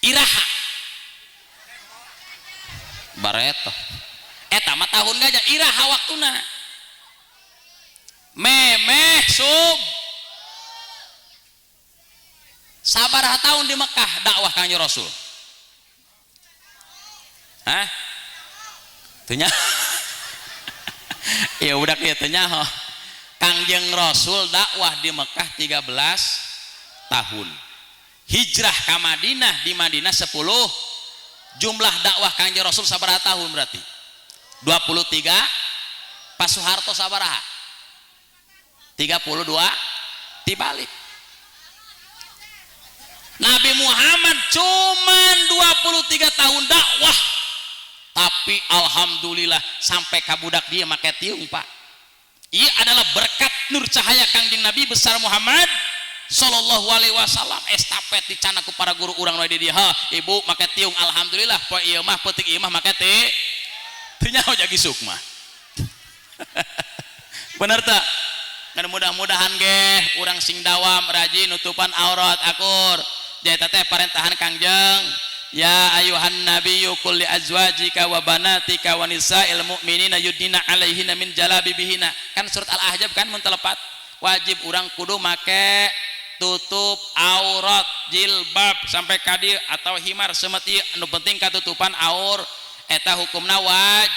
Iraha? Bareto eta mah tahun gajah iraha waktuna memeh sub sabaraha tahun di Mekah dakwah Kangjeng Rasul. Hah? Teu nya ya udah kieu teu nyaho. Kangjeng Rasul dakwah di Mekah 13 tahun. Hijrah ke Madinah, di Madinah 10. Jumlah dakwah Kangjeng Rasul sabaraha tahun berarti? 23. Pak Soeharto sabaraha? 32 dibalik. Nabi Muhammad cuman 23 tahun dakwah, tapi alhamdulillah sampai ka budak dia make tiung Pak. Ia adalah berkat nur cahaya Kangjeng Nabi besar Muhammad sallallahu alaihi wasallam. Estafet dicana ku para guru urang nu di dieu. Ibu make tiung alhamdulillah poe ieu mah peuting ieu mah make teu nyaho jagi sukma. Bener tak? Dan mudah-mudahan geh urang sing dawam rajin nutupan aurat akur. Jadi teh parentahan Kangjeng ya ayuhan nabiyyu qul li azwajika wa banatika wa nisa'il mu'minina yudnina alaihinna min jalabibihinna. Kan surat Al-Ahzab kan mun telepat wajib urang kudu make tutup aurat jilbab sampai ka dieu atau himar semet ieu anu penting katutupan aur eta hukumna wajib.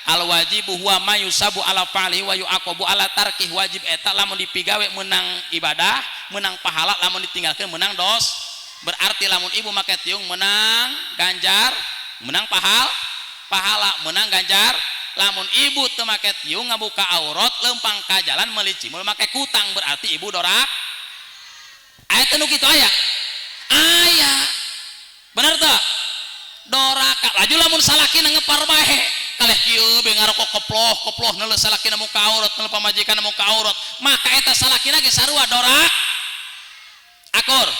Al wajibu huwa ma yusabu ala fa'lihi wa yu'aqabu ala tarkih. Wajib eta lamun dipigawe menang ibadah, menang pahala, lamun ditinggalkeun menang dos. Berarti lamun ibu make tiung menang ganjar, menang pahala, menang ganjar. Lamun ibu teu make tiung ngabuka aurat lempang ka jalan meuli cimul make kutang berarti ibu dorak. Aya teu nu kitu aya? Aya. Lamun salakina ngepar bae kaleh kieu be ngarokok keploh-keploh neuleuh salakina muka aurat, neuleuh pamajikan muka aurat, maka eta salakina ge sarua dorak. Akur.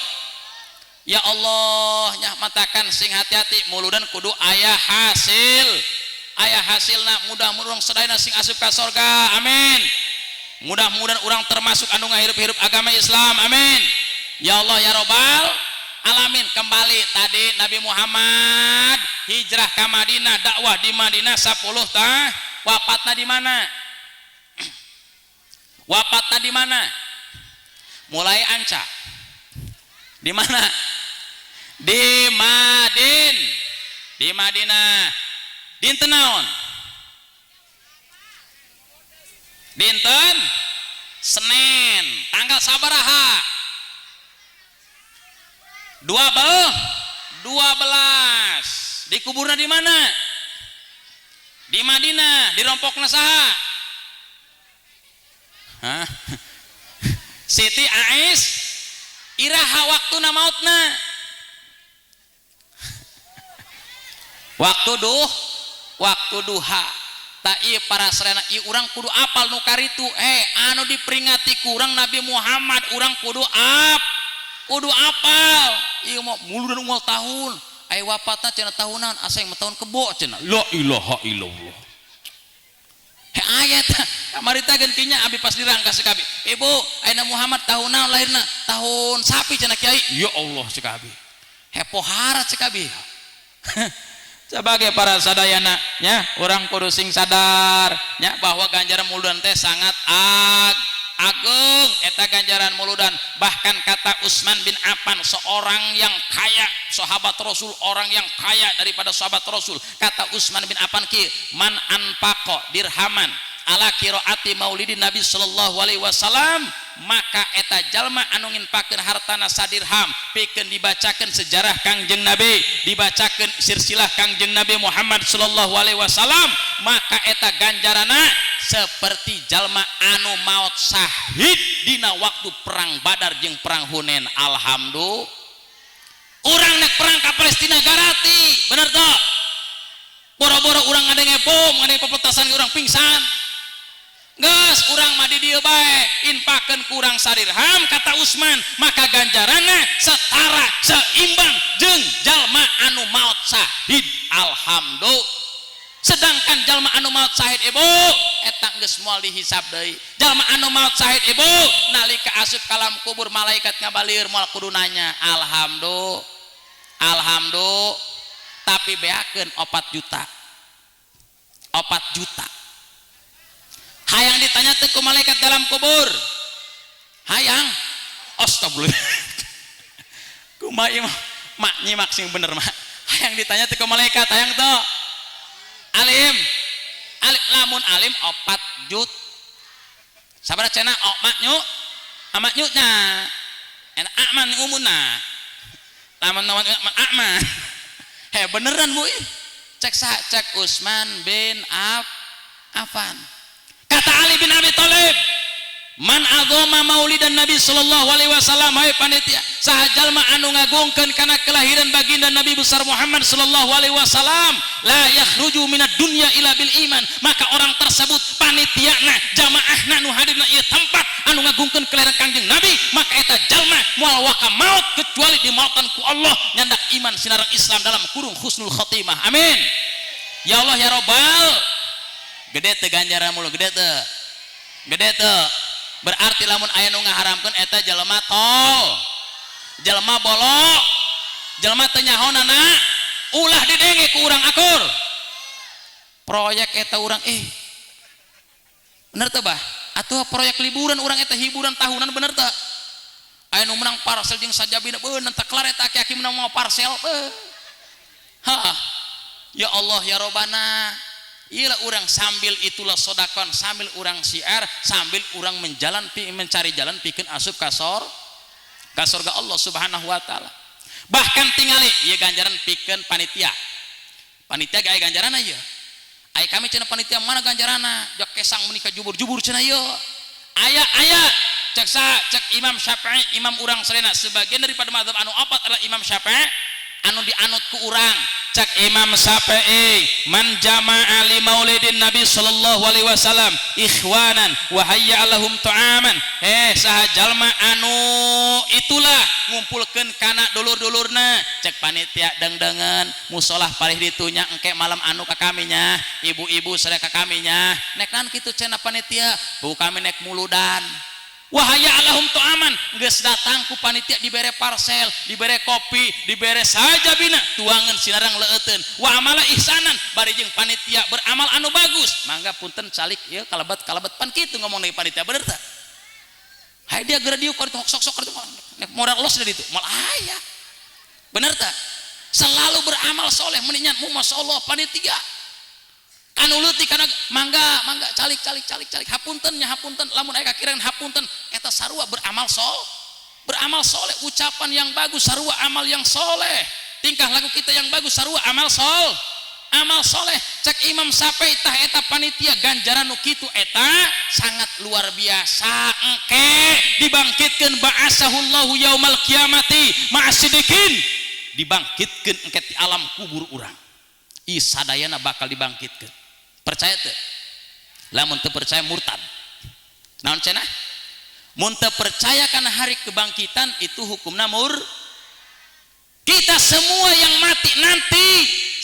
Ya Allah, nyah matakan sing hati-hati muludan kudu aya hasil. Aya hasilna mudah-mudahan sadayana sing asup ka sorga. Amin. Mudah-mudahan urang termasuk anu ngahirup-hirup agama Islam. Amin. Ya Allah ya Robbal alamin. Kembali tadi Nabi Muhammad hijrah ke Madinah, dakwah di Madinah 10 tahun. Wafatna di mana? Wafatna di mana? Mulai anca. Di mana? Di Madin. Di Madinah. Dinten naon? Dinten Senin, tanggal sabaraha? 12. Dikuburna di mana? Di Madinah. Dirompokna saha? Hah? Siti Ais. Iraha waktuna mautna? Waktu waktu duha. Tak ieu para sarena ieu urang kudu apal nu karitu. Anu diperingati kurang Nabi Muhammad urang kudu kudu apal. Ieu mah muludan unggal tahun. Aya wafatna cenah tahunan, asa yang tahun kebo cenah. La ilaha illallah. He aya tah kamari teh gentinya abi pas dirangka sekabi. Ibu, ayeuna Muhammad tahun naon lahirna? Tahun sapi cenah kiai. Ya Allah sekabi. Hepohara sekabi. Sebagai para sadayana nya, urang kudu sing sadar nya bahwa ganjaran muludan teh sangat agung eta ganjaran muludan. Bahkan kata Utsman bin Affan, seorang yang kaya, sahabat Rasul, orang yang kaya daripada sahabat Rasul, kata Utsman bin Affan ki man anfaqa dirhaman ala qiraati maulidin Nabi sallallahu alaihi wasallam, maka eta jalma anu nginpakeun hartana sadirham pikeun dibacakeun sejarah Kangjeng Nabi, dibacakeun silsilah Kangjeng Nabi Muhammad sallallahu alaihi wasallam, maka eta ganjarana seperti jalma anu maot syahid dina waktu perang Badar jeung perang Hunain. Alhamdulillah. Urang nek perang ka Palestina garati, bener teu? Boro-boro urang ngadenge bom, ngadenge pepetasan urang pingsan. Geus urang mah di dieu bae, inpakeun kurang sadirham kata Utsman, maka ganjaranna setara seimbang jeung jalma anu maot syahid. Alhamdulillah. Sedangkan jalma anu maot syahid ibu eta geus moal dihisab deui. Jalma anu maot syahid ibu nalika asup kalam kubur malaikat ngabalir moal kudu nanya. Alhamdulillah. Alhamdulillah. Tapi beakeun 4 juta. 4 juta. Hayang ditanya teh ku malaikat dalam kubur. Hayang. Astagfirullah. Kumaha ieu mak nyimak sing bener mak. Hayang ditanya teh ku malaikat, hayang teu? Alim. Alim lamun alim 4 juta. Sabaraha cenah mak nyu? Amak nyu nya. Enak aman umuna. Lamun nawan aman. He beneran bu ih. Cek saha? Cek Utsman bin Affan. Kata Ali bin Abi Thalib, man azama maulidan Nabi sallallahu alaihi wasallam, hai panitia, saha jalma anu ngagungkeun kana kelahiran baginda Nabi besar Muhammad sallallahu alaihi wasallam, la yakhruju minad dunya ila bil iman, maka orang tersebut panitiana, jamaahna nu hadirna ieu tempat anu ngagungkeun kelahiran Kangjeng Nabi, maka eta jalma moal waka maut kecuali dimautan ku Allah nyandak iman sinareng Islam dalam kurung husnul khatimah. Amin. Ya Allah ya Robbal. Gede teu ganjaran mulu, gede teu. Gede teu. Berarti lamun aya nu ngaharamkeun eta jelema tol. Jelema bolok. Jelema teu nyahonana, ulah didenge ku urang akur. Proyek eta urang bener teu bah? Atuh proyek liburan urang eta hiburan tahunan bener teu? Aya nu menang parcel jeung sajabina beunang teu kelar eta aki-aki menang mau parcel. Hah. Ya Allah ya Robbana. Iyalah orang sambil itulah sodakon, sambil orang syiar, sambil orang menjalan mencari jalan pikeun asup ka surga Allah Subhanahu wa taala. Bahkan tingali ieu ganjaran pikeun panitia. Panitia ge aya ganjaranna ieu. Aya kami cenah panitia mana ganjaranna? Jok kesang meuni ka jubur-jubur cenah ieu. Aya aya cek saha? Cek Imam Syafi'i, imam urang sarena. Sebagian daripada mazhab anu opat adalah Imam Syafi'i anu dianut ku urang. Cak Imam Syafi'i, man jama'a li maulidin Nabi sallallahu alaihi wasallam ikhwanan wa hayya lahum ta'aman. Saha jalma anu itulah ngumpulkeun kana dulur-dulurna. Cek panitia dengdengan musolah palih ditunya engke malam anu ka kaminya, ibu-ibu sareng ka kaminya. Nek naon kitu cenah panitia, bu kami nek muludan. Wahaya alahum tu'aman, geus datang ku panitia dibere parcel, dibere kopi, dibere saja bina, tuangan sinarang leueteun. Wa amala ihsanan, bari jeung panitia beramal anu bagus. Mangga punten calik ieu kalebat-kalebat pan kitu ngomong deui panitia bener teh. Haye dia geura diuk ka sok sok sok nek modal los di ditu, moal aya. Bener teh? Selalu beramal soleh mendingan mu masyaallah panitia. Anu leutik kana mangga mangga calik calik calik calik hapunten nya hapunten lamun aya kakirangan hapunten eta sarua beramal sol beramal soleh, ucapan yang bagus sarua amal yang soleh, tingkah laku kita yang bagus sarua amal sol amal soleh. Cek Imam Syafi'i tah eta panitia ganjaran nu kitu eta sangat luar biasa. Engke dibangkitkeun ba'asahullahu yaumal kiamati ma'asidikin, dibangkitkeun engke di alam kubur urang isadayana bakal dibangkitkeun. Percaya teu? Lamun teu percaya murtad. Naon cenah? Mun teu percaya kana hari kebangkitan itu hukumna mur. Kita semua yang mati nanti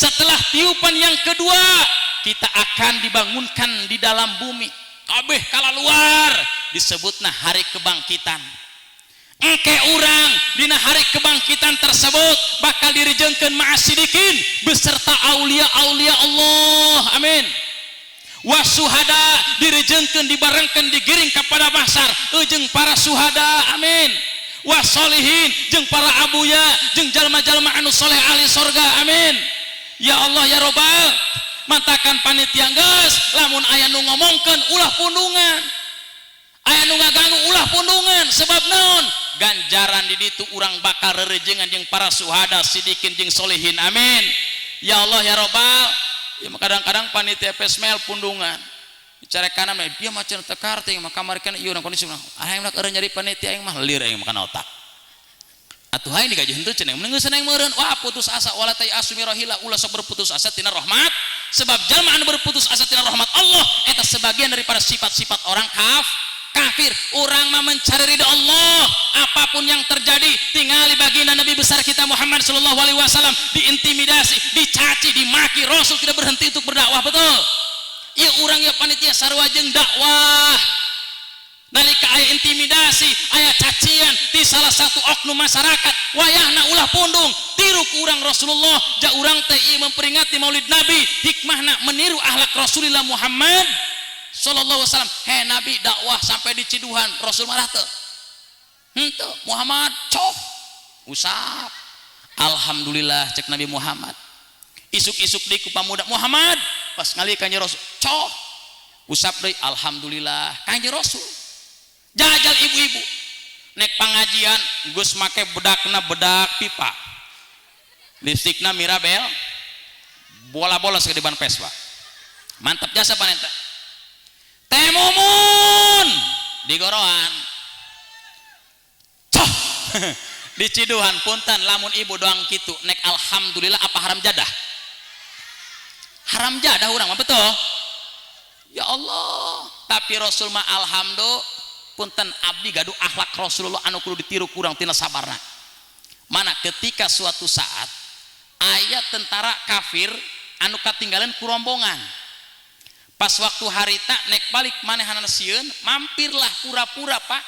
setelah tiupan yang kedua kita akan dibangunkan di dalam bumi. Kabeh kalaluar disebutna hari kebangkitan. Engke urang dina hari kebangkitan tersebut bakal dirijengkeun ma'asidikin beserta aulia-aulia Allah. Amin. Wasuhada dirijengkeun dibarengkeun digiring kepada mahsyar jeung para suhada. Amin. Wasolihin jeung para abuya jeung jalma-jalma anu soleh ahli sorga. Amin. Ya Allah ya Robbal. Mantakan panitia geus lamun aya nu ngomongkeun ulah pundungan, aya nu ngaganggu ulah pundungan, sebab naon? Ganjaran di ditu urang bakal rerejengan jeung para suhada sidikin jeung solihin. Amin. Ya Allah ya Robbal. Ya kadang-kadang panitia pesmel pundungan dicarekan mah dia macan teu karting mah kamari kan ieu urang kondisi mah aing mah eureun nyari panitia aing mah lir aing makan otak atuh aing digaji henteu cenah mending geus aing meureun wah putus asa wala ta'asu mirahila ulah sok berputus asa tina rahmat, sebab jalma anu berputus asa tina rahmat Allah eta sebagian daripada sifat-sifat orang kafir. Urang mah mencari ridha Allah apapun yang terjadi. Tingali baginda Nabi besar kita Muhammad sallallahu alaihi wasallam diintimidasi, dicaci, dimaki, Rasul tidak berhenti untuk berdakwah. Betul? Ieu urang ya panitia sarua jeung dakwah. Nalika aya intimidasi, aya cacian di salah satu oknum masyarakat, wayahna ulah pundung, tiru ku urang Rasulullah. Ja urang teh ieu memperingati Maulid Nabi, hikmahna meniru akhlak Rasulullah Muhammad sallallahu alaihi wasallam. He Nabi dakwah sampai di Ciduhan, Rasul marah teu? Henteu. Muhammad coh usap. Alhamdulillah cek Nabi Muhammad. Isuk-isuk di ku pamuda Muhammad pas ngali kanjeng Rasul coh usap deui, alhamdulillah kanjeng Rasul. Jajal ibu-ibu nek pangajian geus make bedakna bedak pipa, lipstikna Mirabel, bola-bola segede ban Vespa. Mantap jasa panenta. Teh mumun di goroan coh di Ciduhan. Punten lamun ibu doang kitu nek alhamdulillah apa haram jadah? Haram jadah urang mah, betul? Ya Allah. Tapi Rasul mah alhamdulillah. Punten abdi gaduh akhlak Rasulullah anu kudu ditiru kurang tina sabarna. Mana ketika suatu saat aya tentara kafir anu katinggalan ku rombongan. Pas waktu harita nek balik manehanana sieun, mampirlah pura-pura Pak.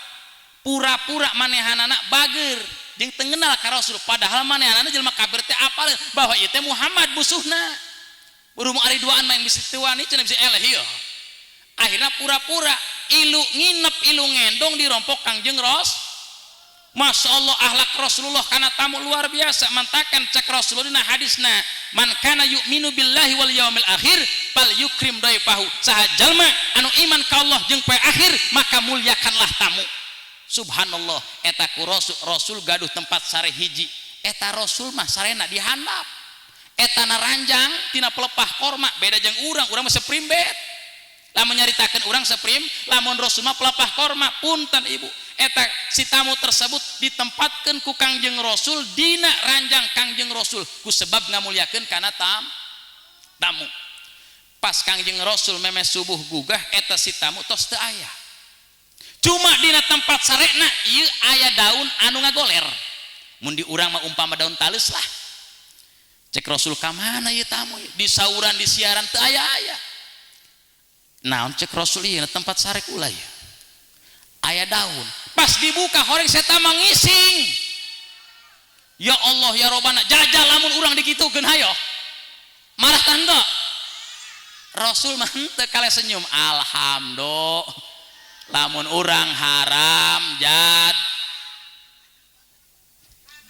Pura-pura manehanana bager jeung teu ngenal ka Rasul, padahal manehanana jelema kafir teh apal bahwa ieu teh Muhammad musuhna. Berhubung ari duaan mah yang bisi teu wani cenah bisi eleh ieu. Akhirnya pura-pura ilu nginep ilu ngendong dirompok Kangjeng Ros. Masya Allah akhlak Rasulullah karena tamu luar biasa. Mantakan cek Rasulullah dina hadisna, man kana yu'minu billahi wal yaumil akhir fal yukrim daifahu. Saha jalma anu iman ka Allah jeung poe akhir maka muliakanlah tamu. Subhanallah eta ku Rasul, Rasul gaduh tempat sare hiji. Eta Rasul mah sarena di handap. Eta naranjang tina pelepah korma, beda jeung urang, urang mah seprim bed. Lamun nyaritakeun urang seprim, lamun Rasul mah pelepah korma. Punten ibu, Eta si tamu tersebut ditempatkan ku Kangjeng Rasul dina ranjang Kangjeng Rasul ku sebab ngamuliakeun kana tamu. Pas Kangjeng Rasul memeh subuh gugah eta si tamu tos teu aya. Cuma dina tempat sarekna ieu aya daun anu ngagoler. Mun di urang mah umpama daun taleus lah. Cek Rasul ka mana ieu tamu? Di sauran di siaran teu aya-aya. Naon cek Rasul ieu tempat sarek ulah ieu. Aya daun. Pas dibuka horeng seta mangising. Ya Allah ya Robbana, jajal lamun urang dikitukeun hayo. Marah tante. Rasul mah henteu kale senyum. Alhamdulillah. Lamun urang haram jad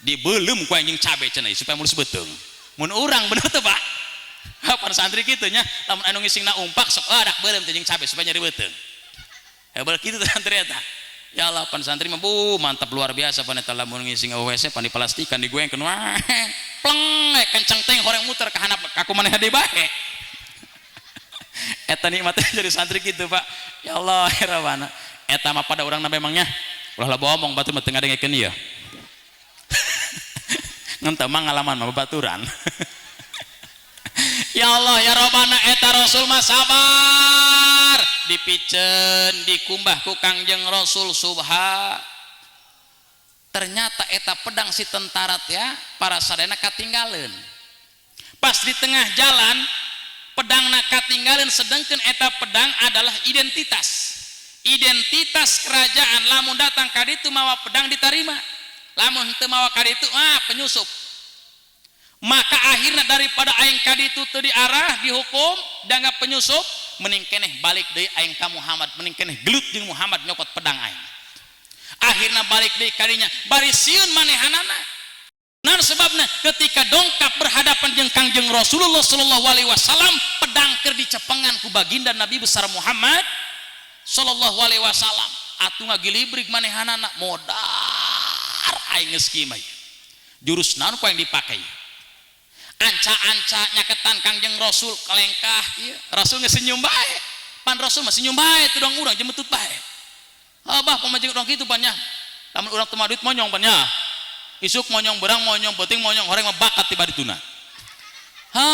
dibelum ku anjing cabe cenah supaya mulus beuteung. Mun urang bener teu Pak? Para santri kitu nya, lamun anu ngisingna umpak sok adak beuleum teh jeung cabe supaya nyeri beuteung. Hebel kitu teh santri eta. Ya Allah pan santri mah bu mantap luar biasa pan eta lamun ngising WC pan diplastikan digoengkeun wah pleng kenceng teh horeng muter ka handap kaku maneh deui bae. Eta nikmatnya jadi santri gitu Pak. Ya Allah ya Rabbana. Eta mah pada urang memangnya ulah loba omong batur mah teu ngadengekeun ieu. Ngan teu mah ngalaman mah babaturan. Ya Allah ya Rabbana eta Rasul mah sabar dipiceun dikumbah ku Kangjeng Rasul subha. Ternyata eta pedang si tentara ya para sadayana katinggaleun. Pas di tengah jalan pedangna katinggalin sedangkan eta pedang adalah identitas. Identitas kerajaan lamun datang ka ditu mawa pedang ditarima. Lamun henteu mawa ka ditu penyusup. Maka akhirnya daripada aing ka ditu teu diarah dihukum dianggap penyusup mending keneh balik deui aing ka Muhammad mending keneh gelut jeung Muhammad nyokot pedang aing. Akhirna balik deui ka dinya bari sieun manehanana. Nah sebabna ketika dongkap berhadapan jeung Kangjeng Rasulullah sallallahu alaihi wasallam pedang keur dicepengan ku baginda Nabi besar Muhammad sallallahu alaihi wasallam atuh ngagilibrig manehanana modar aing geus kieu mah. Jurus naon ku aing dipake? Anca-anca nyaketan Kangjeng Rasul kalengkah ieu. Rasul geus senyum bae. Pan Rasul mah senyum bae teu dong urang jemetut bae. Abah pamajikan urang kitu pan nya. Lamun urang teu duit monyong pan nya. Isuk monyong berang monyong penting monyong horeng mah bakat tiba dituna. Ha,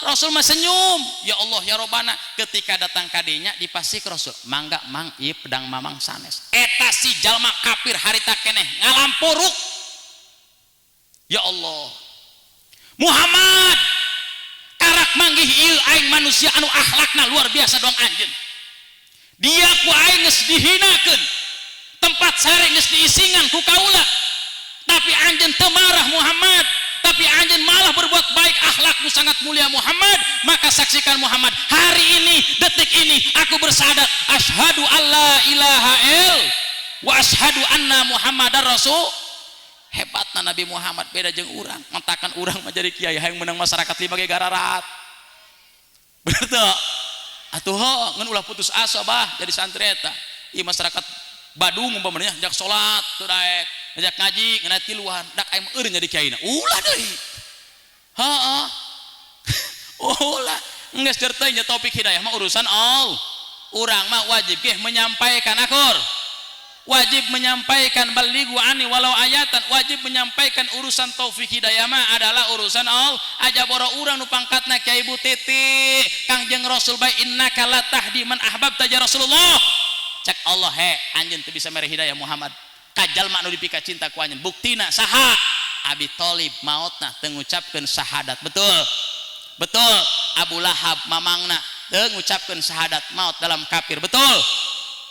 Rasul mah senyum. Ya Allah ya Robbana ketika datang kadinya dipasih ke Rasul. Mangga mang ieu pedang mamang sanes. Eta si jalma kafir harita keneh ngalampuruk. Ya Allah. Muhammad karak manggih ieu aing manusia anu akhlakna luar biasa dong anjeun. Dia ku aing geus dihinakeun. Tempat sare geus diisingan ku kaula. Tapi anjeun teu marah Muhammad, tapi anjeun malah berbuat baik, akhlakmu sangat mulia Muhammad. Maka saksikan Muhammad, hari ini, detik ini aku bersahadat asyhadu alla ilaha il wa asyhadu anna Muhammadar rasul. Hebatna Nabi Muhammad beda jeung urang, mentakan urang mah jadi kiai hayang menang masyarakat lima ge gararat. Bener teu? Atuh ngan ulah putus asa bah jadi santri eta. Ieu masyarakat Badung umpamanya jak salat teu daek, ngajak ngaji ngeuna tiluan, dak aing eureun jadi kiaina. Ulah deui. Heeh. Ulah, geus teu nya topik hidayah mah urusan Allah. Urang mah wajib ge menyampaikan akur. Wajib menyampaikan balighu anni walau ayatan, wajib menyampaikan urusan taufik hidayah mah adalah urusan Allah. Aja boro urang nu pangkatna Kiai Ibu Titi, Kangjeng Rasul bae innaka la tahdi man ahbabta ya Rasulullah. Cek Allah he anjeun teu bisa mere hidayah Muhammad. Ka jalma anu dipika cinta ku anjeun. Buktina saha? Abi Thalib maotna teu ngucapkeun syahadat. Betul. Betul. Abu Lahab mamangna teu ngucapkeun syahadat maot dalam kafir. Betul.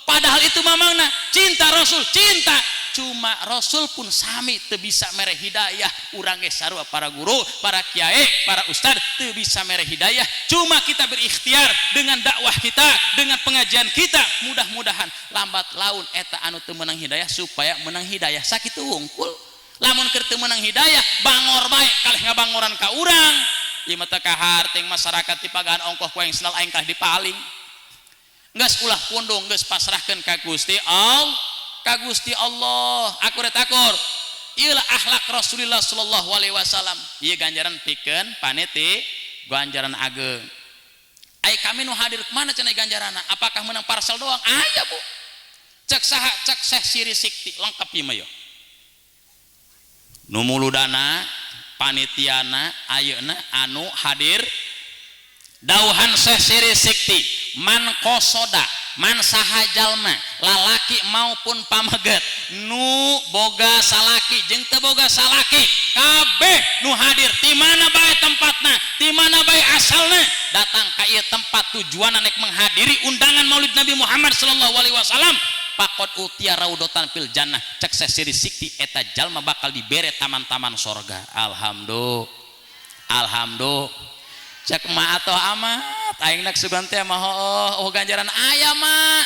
Padahal itu mamangna cinta Rasul, cinta. Cuma Rasul pun sami teu bisa mere hidayah. Urang ge sarua para guru, para kiai, para ustad teu bisa mere hidayah. Cuma kita berikhtiar dengan dakwah kita, dengan pengajian kita. Mudah-mudahan lambat laun eta anu teu meunang hidayah supaya menang hidayah. Sakitu wungkul. Lamun keur teu meunang hidayah, bangor bae kalih ngabangoran ka urang. Ieu mah teu kahar ting masyarakat dipagahan ongkoh ku aing senal aing kalah dipaling. Geus ulah pundung, geus pasrahkeun ka Gusti Allah. Ka Gusti Allah. Akur eta akur. Ieu lah akhlak Rasulullah sallallahu alaihi wasallam. Ieu ganjaran pikeun paniti, ganjaran ageung. Ai kami nu hadir kemana cenah ganjaranna? Apakah menang parcel doang? Aya Bu. Cek saha cek Syekh Siri Sikti lengkap ieu mah yo. Nu muludana panitiana ayeuna anu hadir dauhan Syekh Siri Sikti man kosoda man saha jalma lalaki maupun pameget nu boga salaki jeung teu boga salaki kabeh nu hadir ti mana bae tempatna ti mana bae asalna datang ka ieu tempat tujuanna nek menghadiri undangan Maulid Nabi Muhammad sallallahu alaihi wasallam pakot utia raudotan fil jannah. Cek Syekh Siri Sikti eta jalma bakal dibere taman-taman sorga. Alhamdulillah, alhamdulillah. Cek ma atau amat aing nak sugan teh mah oh ganjaran aya mah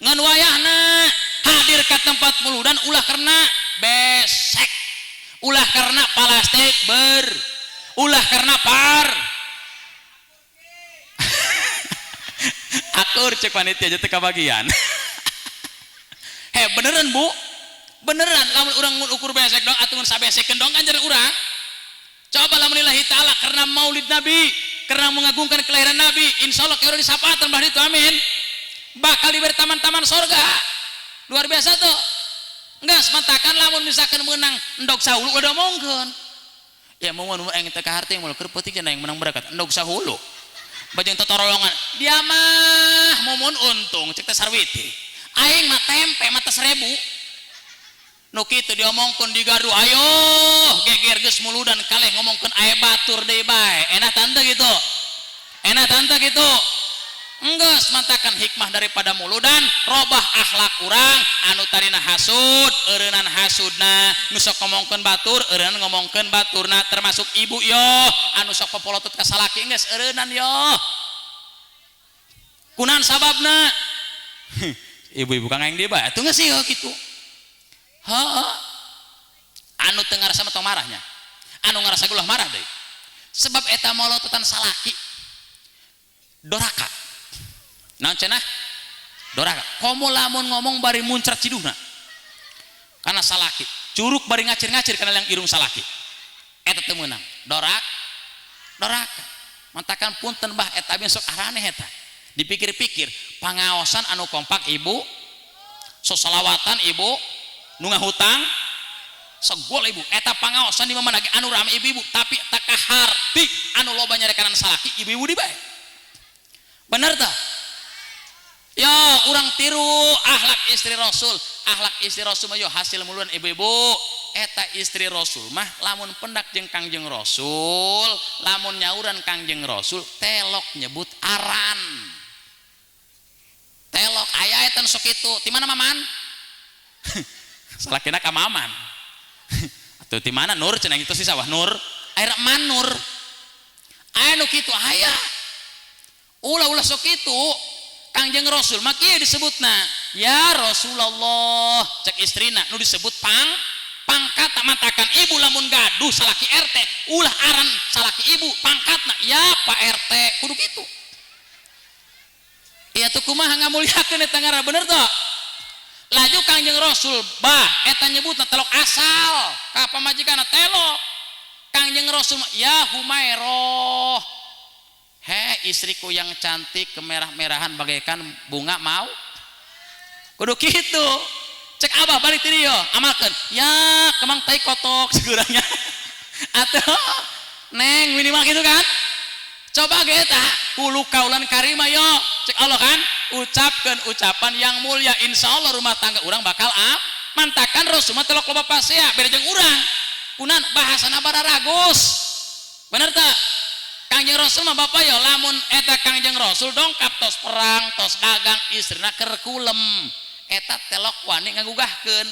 ngan wayahna hadir ka tempat muludan ulah karena besek, ulah karena plastik ber, ulah karena par. Akur cek panitia aja teu kabagian. He beneran bu, beneran lamun urang ukur besek dong atuh ngan sabesekeun dong ganjaran urang. Coba lamun lillahi ta'ala karena maulid Nabi, karena mengagungkan kelahiran Nabi, insya Allah kira disapatan bah itu amin. Bakal diberi taman-taman sorga. Luar biasa tuh. Enggak sematakan lamun misalkan menang endog sahulu udah omongkeun. Ya mau mun aing teu kaharti moal keur peuting cenah yang menang berkat endog sahulu. Bajeng totorolongan. Dia mah mumun untung cek teh sarwiti. Aing mah tempe mata 1000. Nu kitu diomongkeun di gaduh ayo geger geus muludan kaleh ngomongkeun aya batur deui bae. Enak tante gitu. Enak tante gitu. Enggeus mantakan hikmah daripada muludan robah akhlak urang anu tarina hasud eureunnan hasudna nu sok ngomongkeun batur eureunnan ngomongkeun baturna termasuk ibu yo anu sok popolotot ka salaki geus eureunnan yo. Kunaon sababna? Ibu-ibu kang aing deui bae atuh geus ieu kitu. Heeh. Anu teu ngarasa mah tong marahnya. Anu ngarasa ulah marah deui. Sebab eta molototan salaki doraka. Naon cenah? Doraka. Komo lamun ngomong bari muncrat ciduhna. Kana salaki, curug bari ngacir-ngacir kana yang irung salaki. Eta teu meunang. Dorak. Doraka. Mantakan punten bah eta besok araneh eta. Dipikir-pikir pangaosan anu kompak ibu, sosalawatan ibu, nu ngahutang segol ibu eta pangaosan di mana lagi anu rame ibu-ibu tapi tak kaharti anu loba nyarekanan salaki ibu-ibu di bae. Bener tah? Yo urang tiru akhlak istri Rasul. Akhlak istri Rasul mah yo hasil muluan ibu-ibu. Eta istri Rasul mah lamun pendak jeung Kangjeng Rasul, lamun nyauran Kangjeng Rasul telok nyebut aran. Telok aya eta nu sok kitu. Ti mana maman? Salakina ka maman. Atuh ti mana Nur cenah itu sih sawah Nur. Air manur. Aya nu kitu aya. Ulah-ulah sok kitu. Kangjeng Rasul mah kieu disebutna, ya Rasulullah cek istrina nu disebut pang pangkat matakan ibu lamun gaduh salaki RT ulah aran salaki ibu pangkatna ya Pak RT kudu kitu. Ieu tuh kumaha ngamulyakeun eta ngaran bener teu? Laju Kangjeng Rasul bah eta nyebutna telok asal ka pamajikanna telok. Kangjeng Rasul ya Humairah, he istriku yang cantik kemerah-merahan bagaikan bunga mau. Kudu kitu. Cek abah balik ti dieu amalkeun. Ya kemang tai kotok segurangnya. Atuh neng minimal gitu kan. Coba ge eta kulu kaulan karima yo. Cek Allah kan ucapkan ucapan yang mulia insyaallah rumah tangga urang bakal am mantakan Rasul mah telok loba pasea beda jeung urang. Kunan bahasana bararagus. Bener teu? Kangjeng Rasul mah bapak yo lamun eta Kangjeng Rasul dongkap tos perang tos dagang istrina keur kulem eta telok wani ngagugahkeun.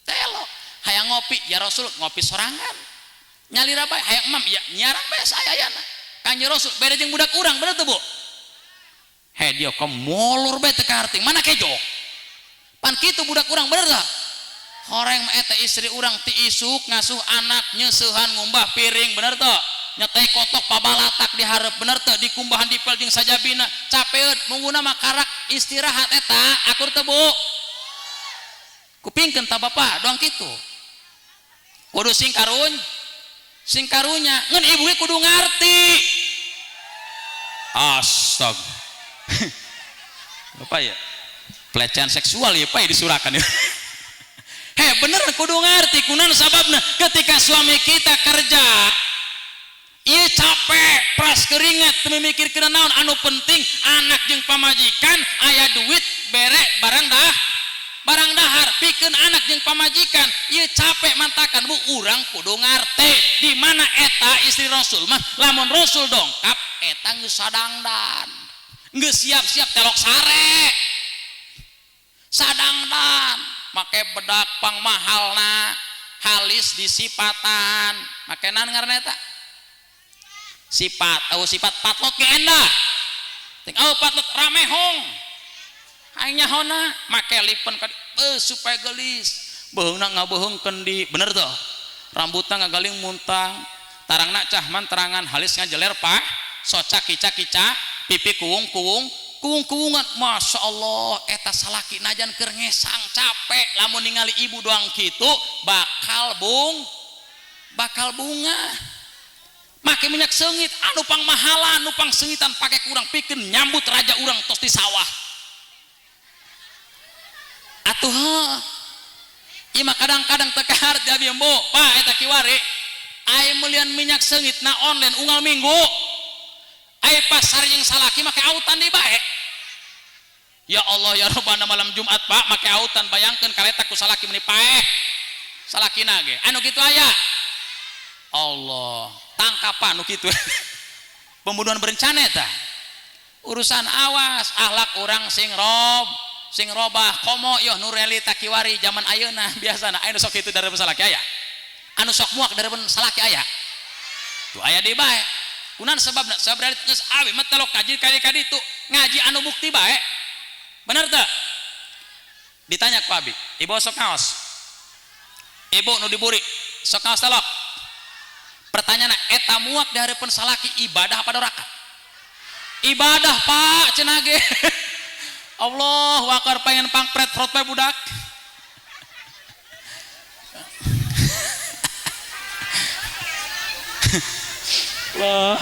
Telok hayang ngopi ya Rasul ngopi sorangan. Nyalira bae hayang emam ya nyiaran bae saayana. Kangjeng Rasul beda jeung budak urang bener teu Bu? He dia kemolur bae teu kaharti mana kejo. Pan kitu budak urang bener teu? Horeng mah eta istri urang ti isuk ngasuh anak nyeusehan ngumbah piring bener teu? Nyetai kotok pabalatak dihareup bener teu? Dikumbahan dipel jeung sajabina capeun mungguna mah karak istirahat eta akur teu Bu? Kupingkeun ta bapak doang kitu. Kudu sing karun sing karunya ngan ibu ge kudu ngarti. Astag. Bapak ya. Pelecehan seksual ya Pak disurakan ya. Hei bener kudu ngerti kunan sababna ketika suami kita kerja ieu capek pras keringat teu mikirkeun naon anu penting anak jeung pamajikan aya duit bere barang dah barang dahar pikeun anak jeung pamajikan ieu capek mantakan bu urang kudu ngarti di mana eta istri Rasul mah lamun Rasul dongkap eta geus sadangdan geus siap-siap telok sare sadangdan make bedak pangmahalna halis disipatan make naon ngaranna eta sifat au sifat patlot ge endah ting au patlot ramehong aing nyahona make lipen ka supaya geulis beuheungna ngabeheungkeun di bener tuh rambutna ngagaling muntang tarangna cahman terangan halis ngajeler pak soca kica kica pipi kuung kuung kuung kuungan masya Allah eta salaki najan keur ngesang capek lamun ningali ibu doang kitu bakal bunga make minyak seungit anu pangmahalan anu pangseungitan pake kurang pikeun nyambut raja urang tos di sawah atuh ieu mah kadang-kadang teu kaharti abi embo pak eta kiwari aya meulian minyak seungit na online unggal minggu aya pasar jeung salaki make autan deui bae ya Allah ya Rabbana malam Jumat pak make autan bayangkeun kaleta ku salaki meuni paeh salakina ge anu kitu aya Allah tangkapan nu kitu pembunuhan berencana eta urusan awas akhlak urang sing rob sing robah komo yoh nu realita kiwari zaman ayeuna biasana aya nu sok kitu dari salaki aya anu sok muak dari salaki aya tuh aya deui bae kunan sababna sabab geus awe mah telok kaji kali kaditu ngaji anu bukti bae bener teu ditanya ku abi ibu sok ngaos ibu nu diburi sok ngaos telok pertanyaan eta muak di hareupeun salaki ibadah apa doraka ibadah pak cenah ge Allah wakar pengen pangpret frot bae budak Allah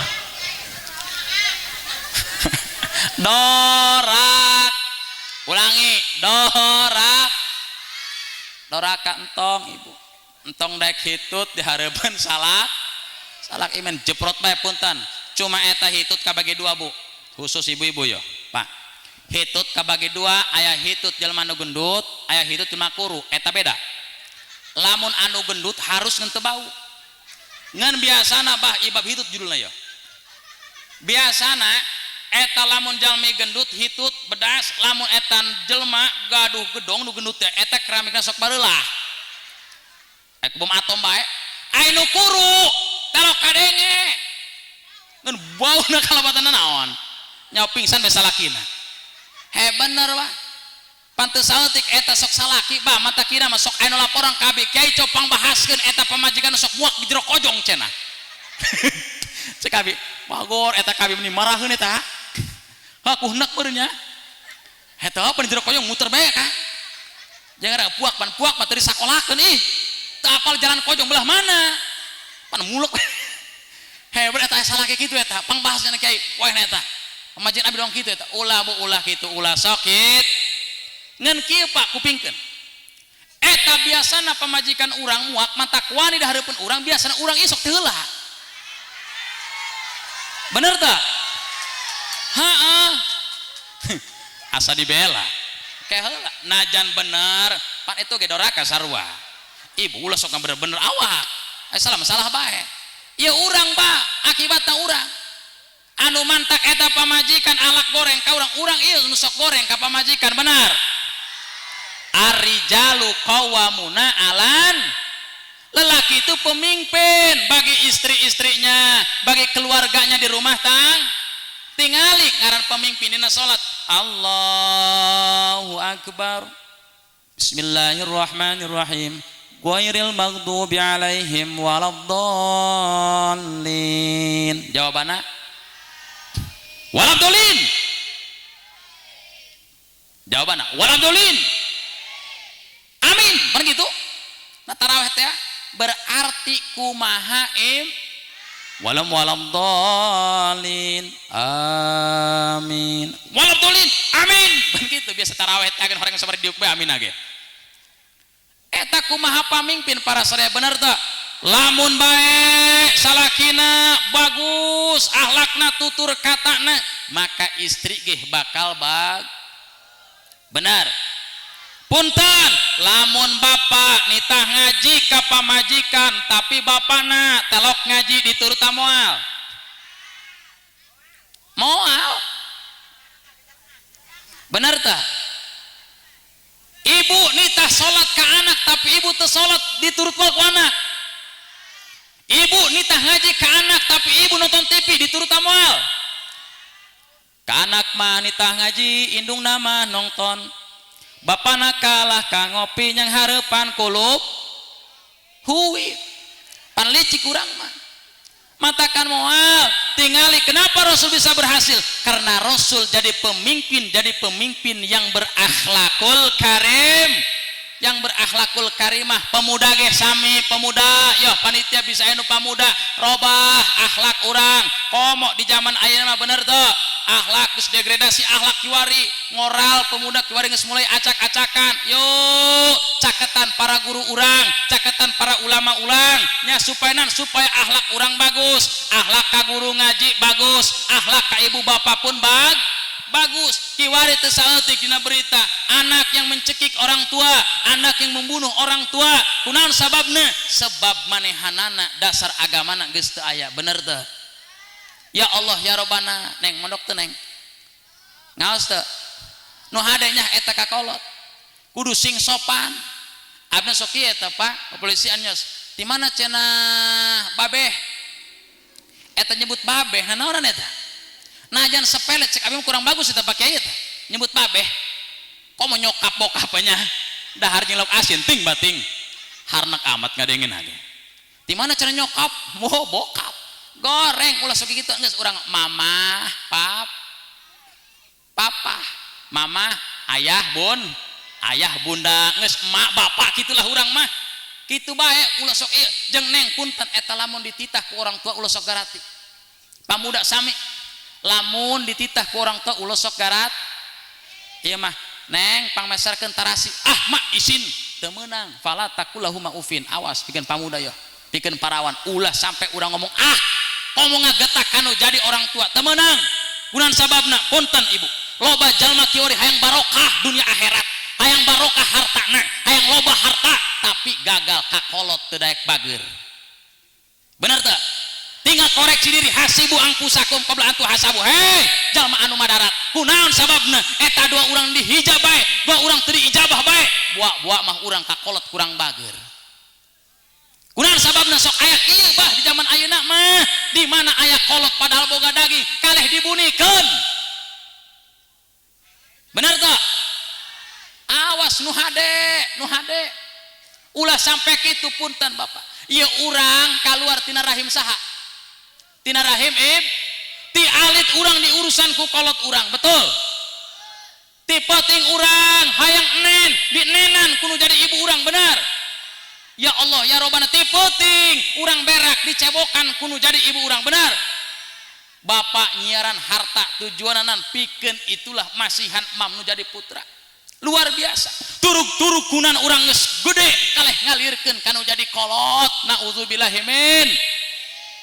dorak ulangi dorak doraka entong ibu entong daek hitut di hareupeun salak salak imen jeprot bae punten cuma eta hitut kabagi dua bu khusus ibu-ibu yo pak hitut kabagi dua aya hitut jelema anu gendut aya hitut jelema kuru eta beda lamun anu gendut harus ngan teu bau ngan biasana bah ibab hitut judulna yo biasana eta lamun jalmi gendut hitut bedas lamun eta jelema gaduh gedong nu gendut teh eta keramikna sok bareulah ek bom atom bae aya nu kuru telok kadenge ngan bauna kalabatanna naon nyawa pingsan be salakina he bener wah pantes saeutik eta sok salaki bah mata kira mah sok aya nu laporan ka abi kiai copang bahaskeun eta pamajikan sok muak di jero kojong cenah cek abi bagor eta ka abi meni maraheun eta aku hendak meureun nya eta apa di jero kojong muter bae ka jangan puak pan puak mah teu disakolakeun ih teu apal jalan kojong belah mana pan muluk hebat eta salaki kitu eta pangbahasna kiai wae eta pamajikan abi dong kitu eta ulah bu ulah kitu ulah sakit ngan kieu Pak kupingkeun eta biasana pamajikan urang muak matak wani di hareupeun urang biasana urang ieu sok teu heula bener teu heeh asa dibela ke heula najan bener pan itu ge doraka sarua ibu ulah sok bener-bener awak salah masalah bae ieu urang Pak akibatna urang anu mantak eta pamajikan alak goreng ka urang urang ieu nu sok goreng ka pamajikan benar Ar-rijalu qawwamuna 'alan lelaki itu pemimpin bagi istri-istrinya bagi keluarganya di rumah tang tingali ngaran pemimpin dina salat Allahu akbar Bismillahirrahmanirrahim ghairil maghdubi alaihim waladdallin jawabanna waladdallin jawabanna waladdallin amin bener gitu nah tarawih teh berarti kumaha Walam walam dolin, amin. Walam dolin, amin. Begitu biasa taraweh agen orang sabar diuk bae amin age. Eta kumaha pamimpin para sadaya bener teu? Lamun bae salakina bagus akhlakna tutur katana maka istri geh bakal bag. Benar. Punten lamun bapak nitah ngaji ka pamajikan tapi bapana telok ngaji diturut moal. Moal. Bener tah? Ibu nitah salat ka anak tapi ibu teu salat diturut moal ku anak. Ibu nitah ngaji ka anak tapi ibu nonton TV diturut moal. Ka anak mah nitah ngaji indungna mah nonton. Bapana kalah ka ngopi nyang hareupan kulup hui pan licik urang mah matakan moal tingali kenapa Rasul bisa berhasil karena Rasul jadi pemimpin yang berakhlakul karim yang berakhlakul karimah pemuda ge sami pemuda yo panitia bisa anu pamuda robah akhlak urang komo di zaman ayeuna mah bener teu akhlak geus degradasi akhlak kiwari ngoral pemuda kiwari geus mulai acak-acakan yuk caketan para guru urang caketan para ulama urang nya supaya nan supaya akhlak urang bagus akhlak ka guru ngaji bagus akhlak ka ibu bapak pun bagus kiwari teu saeutik dina berita anak yang mencekik orang tua anak yang membunuh orang tua kunaon sababna sebab manehanana dasar agamana geus teu aya bener teu ya Allah ya Robbana neng mondok teu neng ngaos teu nu hade nya eta ka kolot kudu sing sopan abna sok ieu eta Pak kepolisian nyos di mana cenah babeh eta nyebut babeh nanaonan eta najan sepele cek abi kurang bagus eta Pak Kiai eta nyebut babeh komo nyokap bokapnya dahar jeung lauk asin ting bating harnak amat ngadengin age di mana cenah nyokap moho bokap goreng ulah sok kitu geus urang mama pap papa mama ayah bun ayah bunda geus emak bapak kitulah urang mah kitu bae ulah sok ieu jeung neng punten eta lamun dititah ku orang tua ulah sok garati pamuda sami lamun dititah ku orang tua ulah sok garat ieu mah neng pangmeserkeun tarasi ah mak isin teu meunang fala takulahuma ufin awas pikeun pamuda yeuh pikeun parawan ulah sampai urang ngomong ah ngomong ngagetak kanu jadi orang tua teu meunang kunaon sababna punten ibu loba jalma kiwari hayang barokah dunia akhirat hayang barokah hartana hayang loba harta tapi gagal kakolot teu daek bager bener teu tinggal koreksi diri hasibu angpusakum qabla an tuhasabu hei jalma anu madarat kunaon sababna eta dua urang dihijab bae dua urang teu diijabah bae buak-buak mah urang kakolot kurang bager kunaon sababna sok aya kieu bah di zaman ayeuna mah di mana aya kolot padahal boga daging kaleh dibunikeun bener teu awas nu hade ulah sampai kitu punten bapak ieu urang kaluar tina rahim saha tina rahim ib ti alit urang diurusan ku kolot urang betul ti penting urang hayang enen dinenan kudu jadi ibu urang benar ya Allah ya Robbana ti penting urang berak dicebokan kudu jadi ibu urang benar bapak nyiaran harta tujuananan pikeun itulah masihan mam nu jadi putra luar biasa turuk-turuk kunan urang geus gede kaleh ngalirkeun kanu jadi kolot naudzubillahi min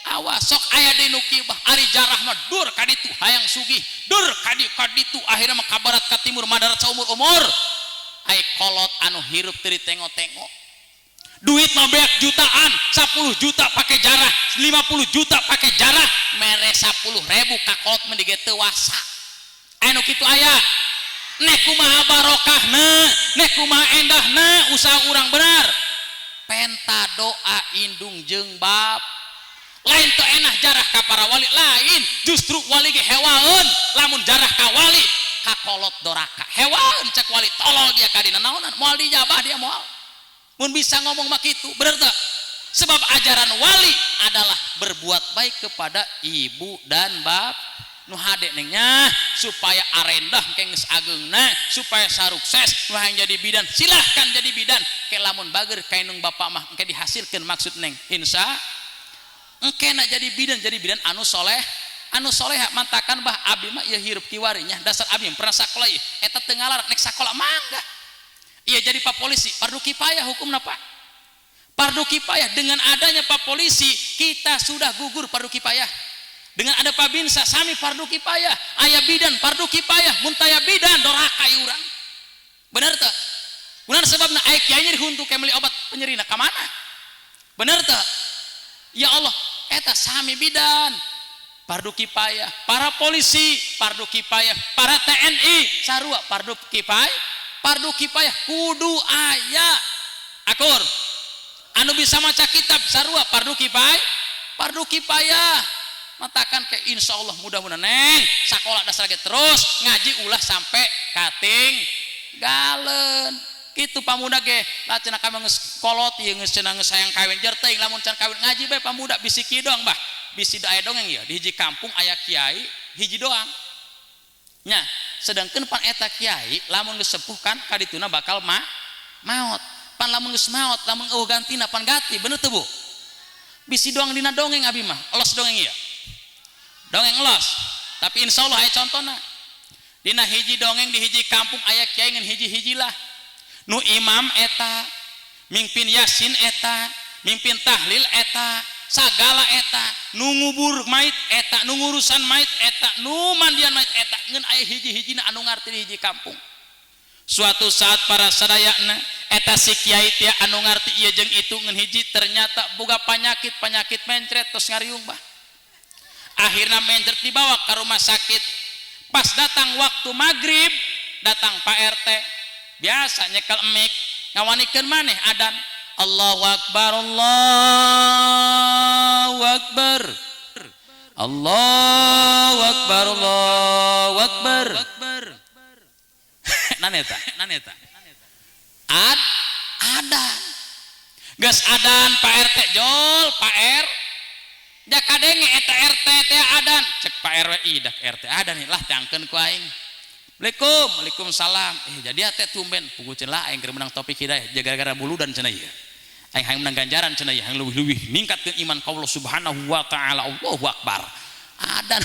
awas sok aya deui nu kieu bah ari jarah mah dur ka ditu hayang sugih dur ka ditu akhirna mah ka barat ka timur madarat saumur-umur ai kolot anu hirup teu ditengok-tengok duit mah beak jutaan 10 juta pake jarah 50 juta pake jarah mere 10.000 ka kolot mah dige teu wasa anu kitu aya nek kumaha barokahna nek kumaha endahna usaha urang benar penta doa indung jeung bap lain teu enah jarah ka para wali lain justru wali ge hewaeun lamun jarah ka wali ka kolot doraka hewaeun cek wali tolol dia ka dina naonan moal dijabah dia moal mun bisa ngomong mah kitu bener teu sebab ajaran wali adalah berbuat baik kepada ibu dan bap nu hade nengnya supaya arendah engke geus ageungna supaya sarukses nu hayang jadi bidan silahkan jadi bidan ke lamun bager ka indung bapak mah engke dihasilkeun maksud neng insya Engkena jadi bidan anu soleh, anu soleha mantakan bah abdi mah ieu hirup kiwarinya dasar abdi pernah sakola ieu eta teu ngalar nek sakola mangga. Iya jadi pak polisi fardu kifayah hukumna Pak. Fardu kifayah dengan adanya pak polisi kita sudah gugur fardu kifayah. Dengan ada pabinsa sami fardu kifayah, aya bidan fardu kifayah, mun taya bidan doraka ieu urang. Bener teu? Kunaon sebabna aya kiai nyeri huntu kayak meuli obat penyerina ka mana? Bener teu? Ya Allah, eta sami bidan fardu kifayah, para polisi fardu kifayah, para TNI sarua fardu kifayah, fardu kifayah kudu aya. Akur. Anu bisa maca kitab sarua fardu kifayah, fardu kifayah. Matakan ke insya Allah mudah-mudahan neng sekolah dasar lagi terus ngaji ulah sampai kating galen gitu pamuda ge lah cenah kami geus kolot ieu geus cenah geus hayang kawin jer teuing lamun can kawin ngaji bae pamuda bisi kieu doang bah bisi aya dongeng ieu di hiji kampung aya kiai hiji doang nya sedangkan pan eta kiai lamun geus sepuh kan kadituna bakal maot pan lamun geus maot lamun eueuh gantina pan ganti bener teu Bu bisi doang dina dongeng abi mah elos dongeng ieu dongeng elos tapi insya Allah aya contona dina hiji dongeng di hiji kampung aya kiai ngan hiji-hijilah nu imam eta mimpin yasin eta mimpin tahlil eta sagala eta nu ngubur mait eta nu ngurusan mait eta nu mandian mait eta ngan aya hiji-hijina anu ngarti di hiji kampung. Suatu saat para sadayana eta si kiai teh anu ngarti ieu jeung itu ngan hiji ternyata boga penyakit mencret tos ngariung bah. Akhirnya mencret dibawa ke rumah sakit. Pas datang waktu maghrib datang Pak RT biasa nyekel mik ngawanikeun maneh adan Allahu Akbar Allahu Akbar Allahu Akbar Allahu Akbar. Naneta ad adan geus adan Pak RT jol Pak R jakadenge eta RT teh adan cek Pak RW ih dak RT adan lah tangkeun ku aing. Assalamualaikum waalaikumsalam. Jadi teh tumben puguh cenah lah aing keur menang topik hidayah gara-gara buludan cenah ieu. Aing hayang menang ganjaran cenah ieu hayang leuwih-leuwih ningkatkeun iman ka Allah Subhanahu wa taala. Allahu Akbar. Adan.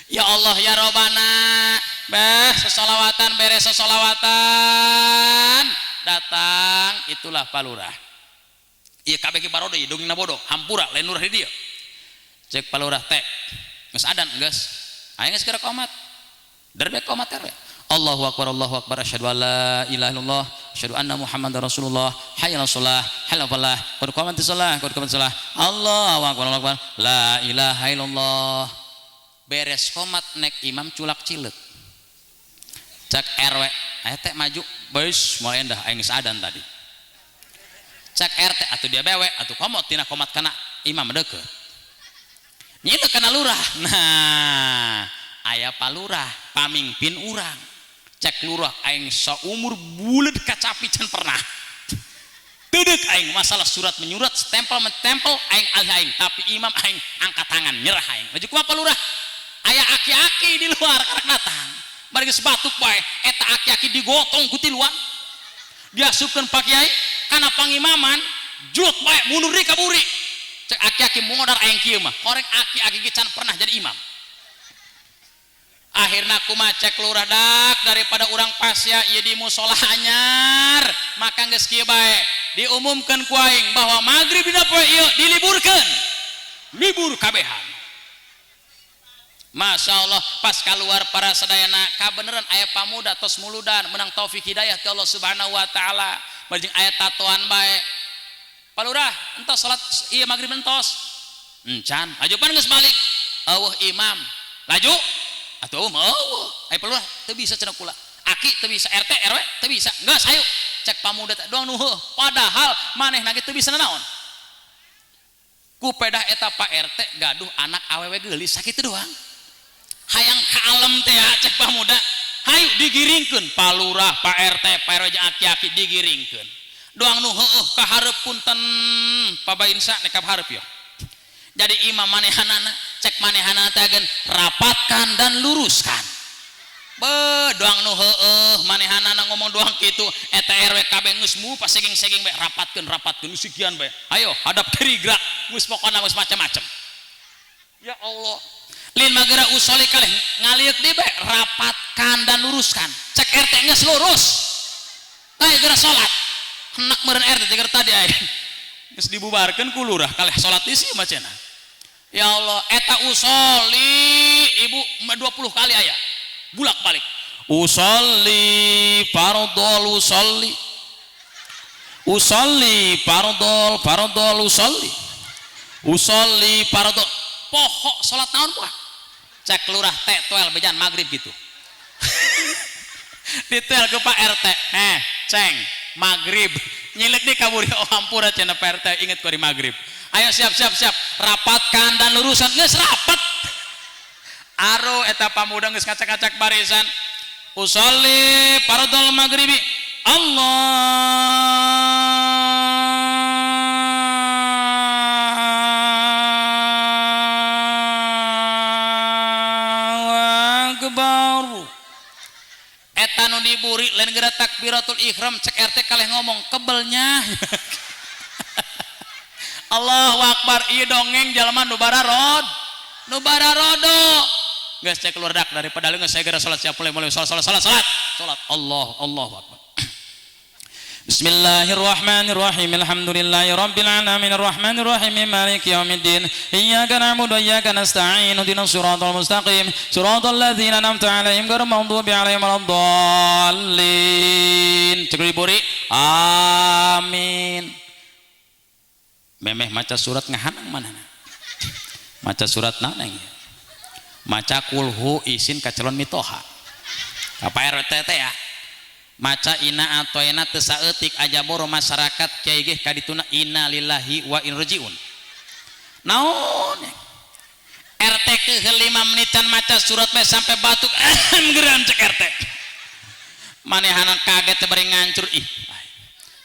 Ya Allah ya Robana. Beh sesolawatan beres sesolawatan datang itulah Pak Lurah. Ieu kabeh ge barodo ieu dongengna bodoh hampura lain lurah di dieu. Cek Pak Lurah teh geus adan geus aing geus geura komat. Derbe komat RW. Allahu Akbar Allahu Akbar asyhadu alla ilaha illallah asyhadu anna Muhammadar Rasulullah hayya 'alas shalah hayya 'alal falah qad qamatis shalah qad qamatis shalah Allahu Akbar Allahu Akbar la ilaha illallah. Beres komat nek imam culak cileuk. Cek RW aya teh maju beus moal endah aing geus adan tadi. Cek RT atuh dia bewe atuh komot tina komat kana imam deukeut. Nyileuk kana lurah. Nah, aya palurah pamingpin urang. Cek lurah aing saumur buleud kacapi can pernah. Teudeuk aing masalah surat menyurat stempel mentempel aing alih aing tapi imam aing angkat tangan nyerah aing. Maju kumaha palurah? Aya aki-aki di luar karek datang. Bari geus batuk bae eta aki-aki digotong ku tiluan. Diasupkeun Pak Kiai kana pangimaman jut bae mundur deui ka buri. Cek aki-aki modar aing kieu mah. Horeng aki-aki ge can pernah jadi imam. Akhirna kumaha cek lurah dak daripada urang pasya ieu di musola anyar maka geus kieu bae diumumkeun ku aing bahwa magrib dina poe ieu diliburkeun. Libur kabehan. Masya Allah pas keluar para sadayana kabeneran aya pamuda tos muludan menang taufik hidayah ti Allah Subhanahu wa taala bajing aya tatoan bae. Pak Lurah entos salat ieu magrib entos encan laju pan geus balik eueuh imam laju atuh eueuh eueuh aya Pak Lurah teu bisa cenah kula aki teu bisa RT RW teu bisa geus ayo cek pamuda teh doang nu heuh padahal manehna ge teu bisa nanaon ku pedah eta Pak RT gaduh anak awewe geulis sakitu doang hayang ka alem teh cek pamuda hayu digiringkeun Pak Lurah Pak RT Pak RW jeung aki-aki digiringkeun doang nu heueuh ka hareup punten pabainsa nek ka hareup yo jadi imam manehanana cek manehanana teh ageun rapatkan dan luruskan. Be doang nu heueuh manehanana ngomong doang kitu eta RW kabeh geus mu paseging-seging bae rapatkeun rapatkeun sekian bae. Ayo hadap kiri gerak geus pokona geus macam-macam. Ya Allah. Lin magera usoli kalih ngaliuk di bae rapatkan dan luruskan. Cek RT geus lurus. Ayo geura salat. Hendak meureun RT geura tadi aya. Geus dibubarkeun ku lurah kalih salat isi mah cenah. Ya Allah, eta usoli ibu 20 kali aya. Bulak-balik. Usolli fardhol usolli. Usolli fardhol fardhol usolli. Usolli fardhol. Poho salat naon buah? Cek lurah teh toel bejan maghrib gitu. Detail ke Pak RT. Ceng, maghrib. Nyilek di kaburi oh hampura cenah Pak RT inget ku di maghrib. Ayo siap siap siap, rapatkan dan lurusan geus rapat. Aro eta pamuda geus ngacak-ngacak barisan. Usolli fardhol maghribi. Allahu akbar. Eta nu diburi lain geura takbiratul ihram cek RT kaleh ngomong kebelnya. Allahu akbar ieu dongeng jalma nu bararod. Nu bararodo. Geus cek keluar dak daripada leungeun saya geura salat siap mulai salat salat salat salat. Salat Allah Allahu akbar. Bismillahirrahmanirrahim. Alhamdulillahi rabbil alamin arrahmanirrahim maliki yaumiddin. Iyyaka na'budu wa iyyaka nasta'in. Ihdinas siratal mustaqim. Siratal ladzina an'amta 'alaihim ghairil maghdubi 'alaihim waladdallin. Cek diburi. Amin. Memeh maca surat ngahanang manana. Maca surat naon ya? Maca kulhu isin ka calon mitoha. Ka Pak RT teh ya. Maca ina atoena teu saeutik aja boro masyarakat kiai ge kadituna innalillahi wa inna rajiun. Naon? RT ke 5 menitan maca surat bae sampai batuk geram cek RT. Manehana kaget teh bari ngancur ih.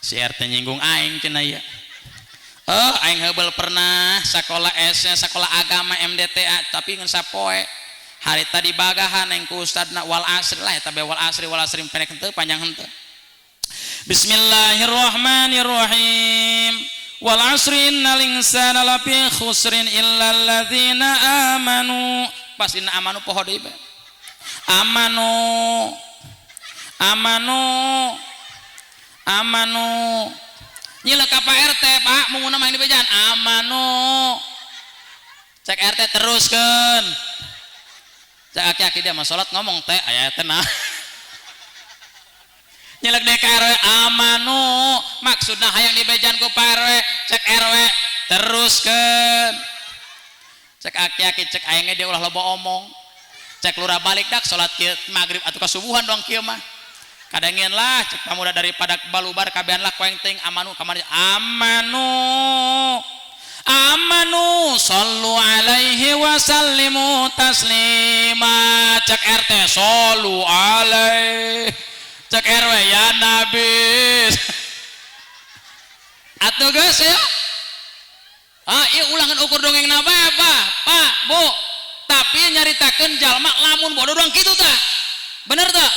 Si RT nyinggung aing cenah ieu. Oh, aing heubel pernah sekolah S, sekolah agama MDTA tapi ngan sapoe. Hari tadi bagahan aing ku ustadna wal asri lah eta bae wal asri pendek henteu panjang henteu. Bismillahirrahmanirrahim. Wal asri innal insana lafi khusrin illa alladzina amanu. Pas inna amanu poho deui bae. Amanu amanu amanu. Nyilek ka Pak RT, Pak, munguna mah ini bejan amanu. Cek RT teruskeun. Cek aki-aki dia mah salat ngomong teh aya teh nah. Nyilek deui ka RW amanu, maksudna hayang dibejan ku Pak RW, cek RW teruskeun. Cek aki-aki cek aing ge dia ulah loba omong. Cek lurah balik dak salat kieu magrib atuh kasubuhan dong kieu mah. Kadangin lah cek pamuda daripada balubar kabehan lah kueng ting amanu kamari amanu amanu sallu alaihi wasallimu taslima. Cek RT sallu alaihi, cek RW ya nabi. Atuh geus ya. Ah ieu ulangan ukur dongeng na bae Pak, Pak, Bu. Tapi nyaritakeun jalma lamun bodoh doang kitu tah. Bener tah?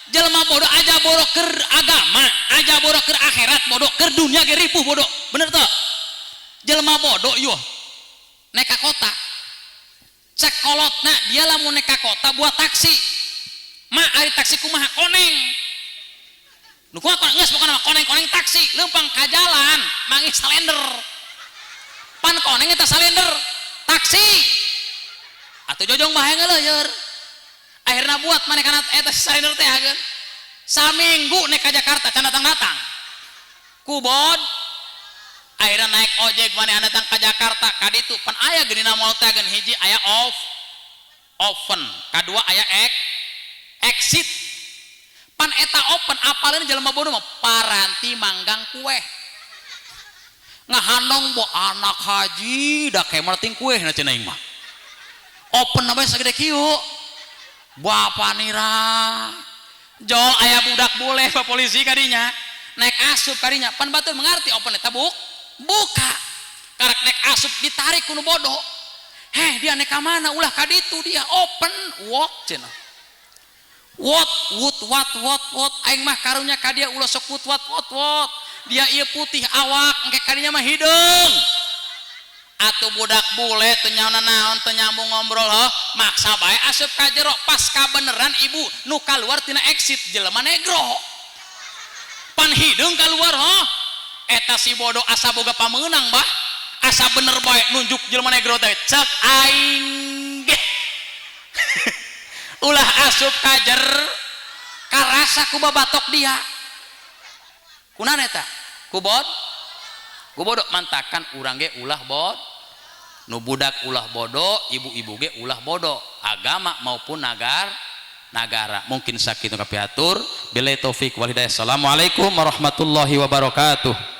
Jelma bodoh aja bodoh ker agama, aja bodoh ker akhirat, bodoh ker dunia ge ripuh bodoh. Bener tah? Jelma bodoh yuh naik ka kota. Cek kolotna dia lamun naik ka kota buat taksi. Ma ari taksi kumaha koneng. Nu kumaha koneng geus pokona koneng-koneng taksi leumpang ka jalan manggih salender. Pan koneng eta salender taksi. Atuh jojong bae ngeuleueur. Akhirna buat maneh kana eta salender teh ageun. Saminggu naik ka Jakarta can datang-datang. Kubod akhirna naik ojek maneh datang ka Jakarta ka ditu pan aya geunina mall teh ageun hiji aya off oven, kadua aya exit. Pan eta open apaleun jelema bodoh mah paranti manggang kue. Ngahandong bo anak haji da kemer ting kue na cenah mah. Open bae sagede kieu. Bapak nira jol aya budak boleh pak polisi kadinya naik asup kadinya pan batur mengerti open eta buka karak naik asup ditarik ku nu bodoh. Heh dia naik ka mana ulah kaditu dia open walk cenah. Wot wut wat wot wot, aing mah karunya ka dia ulah sok wut wat wot wot. Dia ieu putih awak, engke kadinya mah hideung. Atuh budak bule teu nyaona naon, teu nyambung ngobrol, heuh, maksa bae asup ka jero. Pas kabeneran ibu nu kaluar tina exit jelema negro. Pan hideung kaluar, heuh. Eta si bodoh asa boga pamenang bah. Asa bener bae nunjuk jelema negro teh, cek aing ge. Ulah asup ka jer karasa ku babatok dia. Kunaon eta? Ku bod? Ku bodoh mantakan urang ge ulah bod. Nu budak ulah bodoh, ibu-ibu ge ulah bodoh, agama maupun nagara. Mungkin sakitu kapihatur. Billahi taufik wal hidayah. Assalamualaikum warahmatullahi wabarakatuh.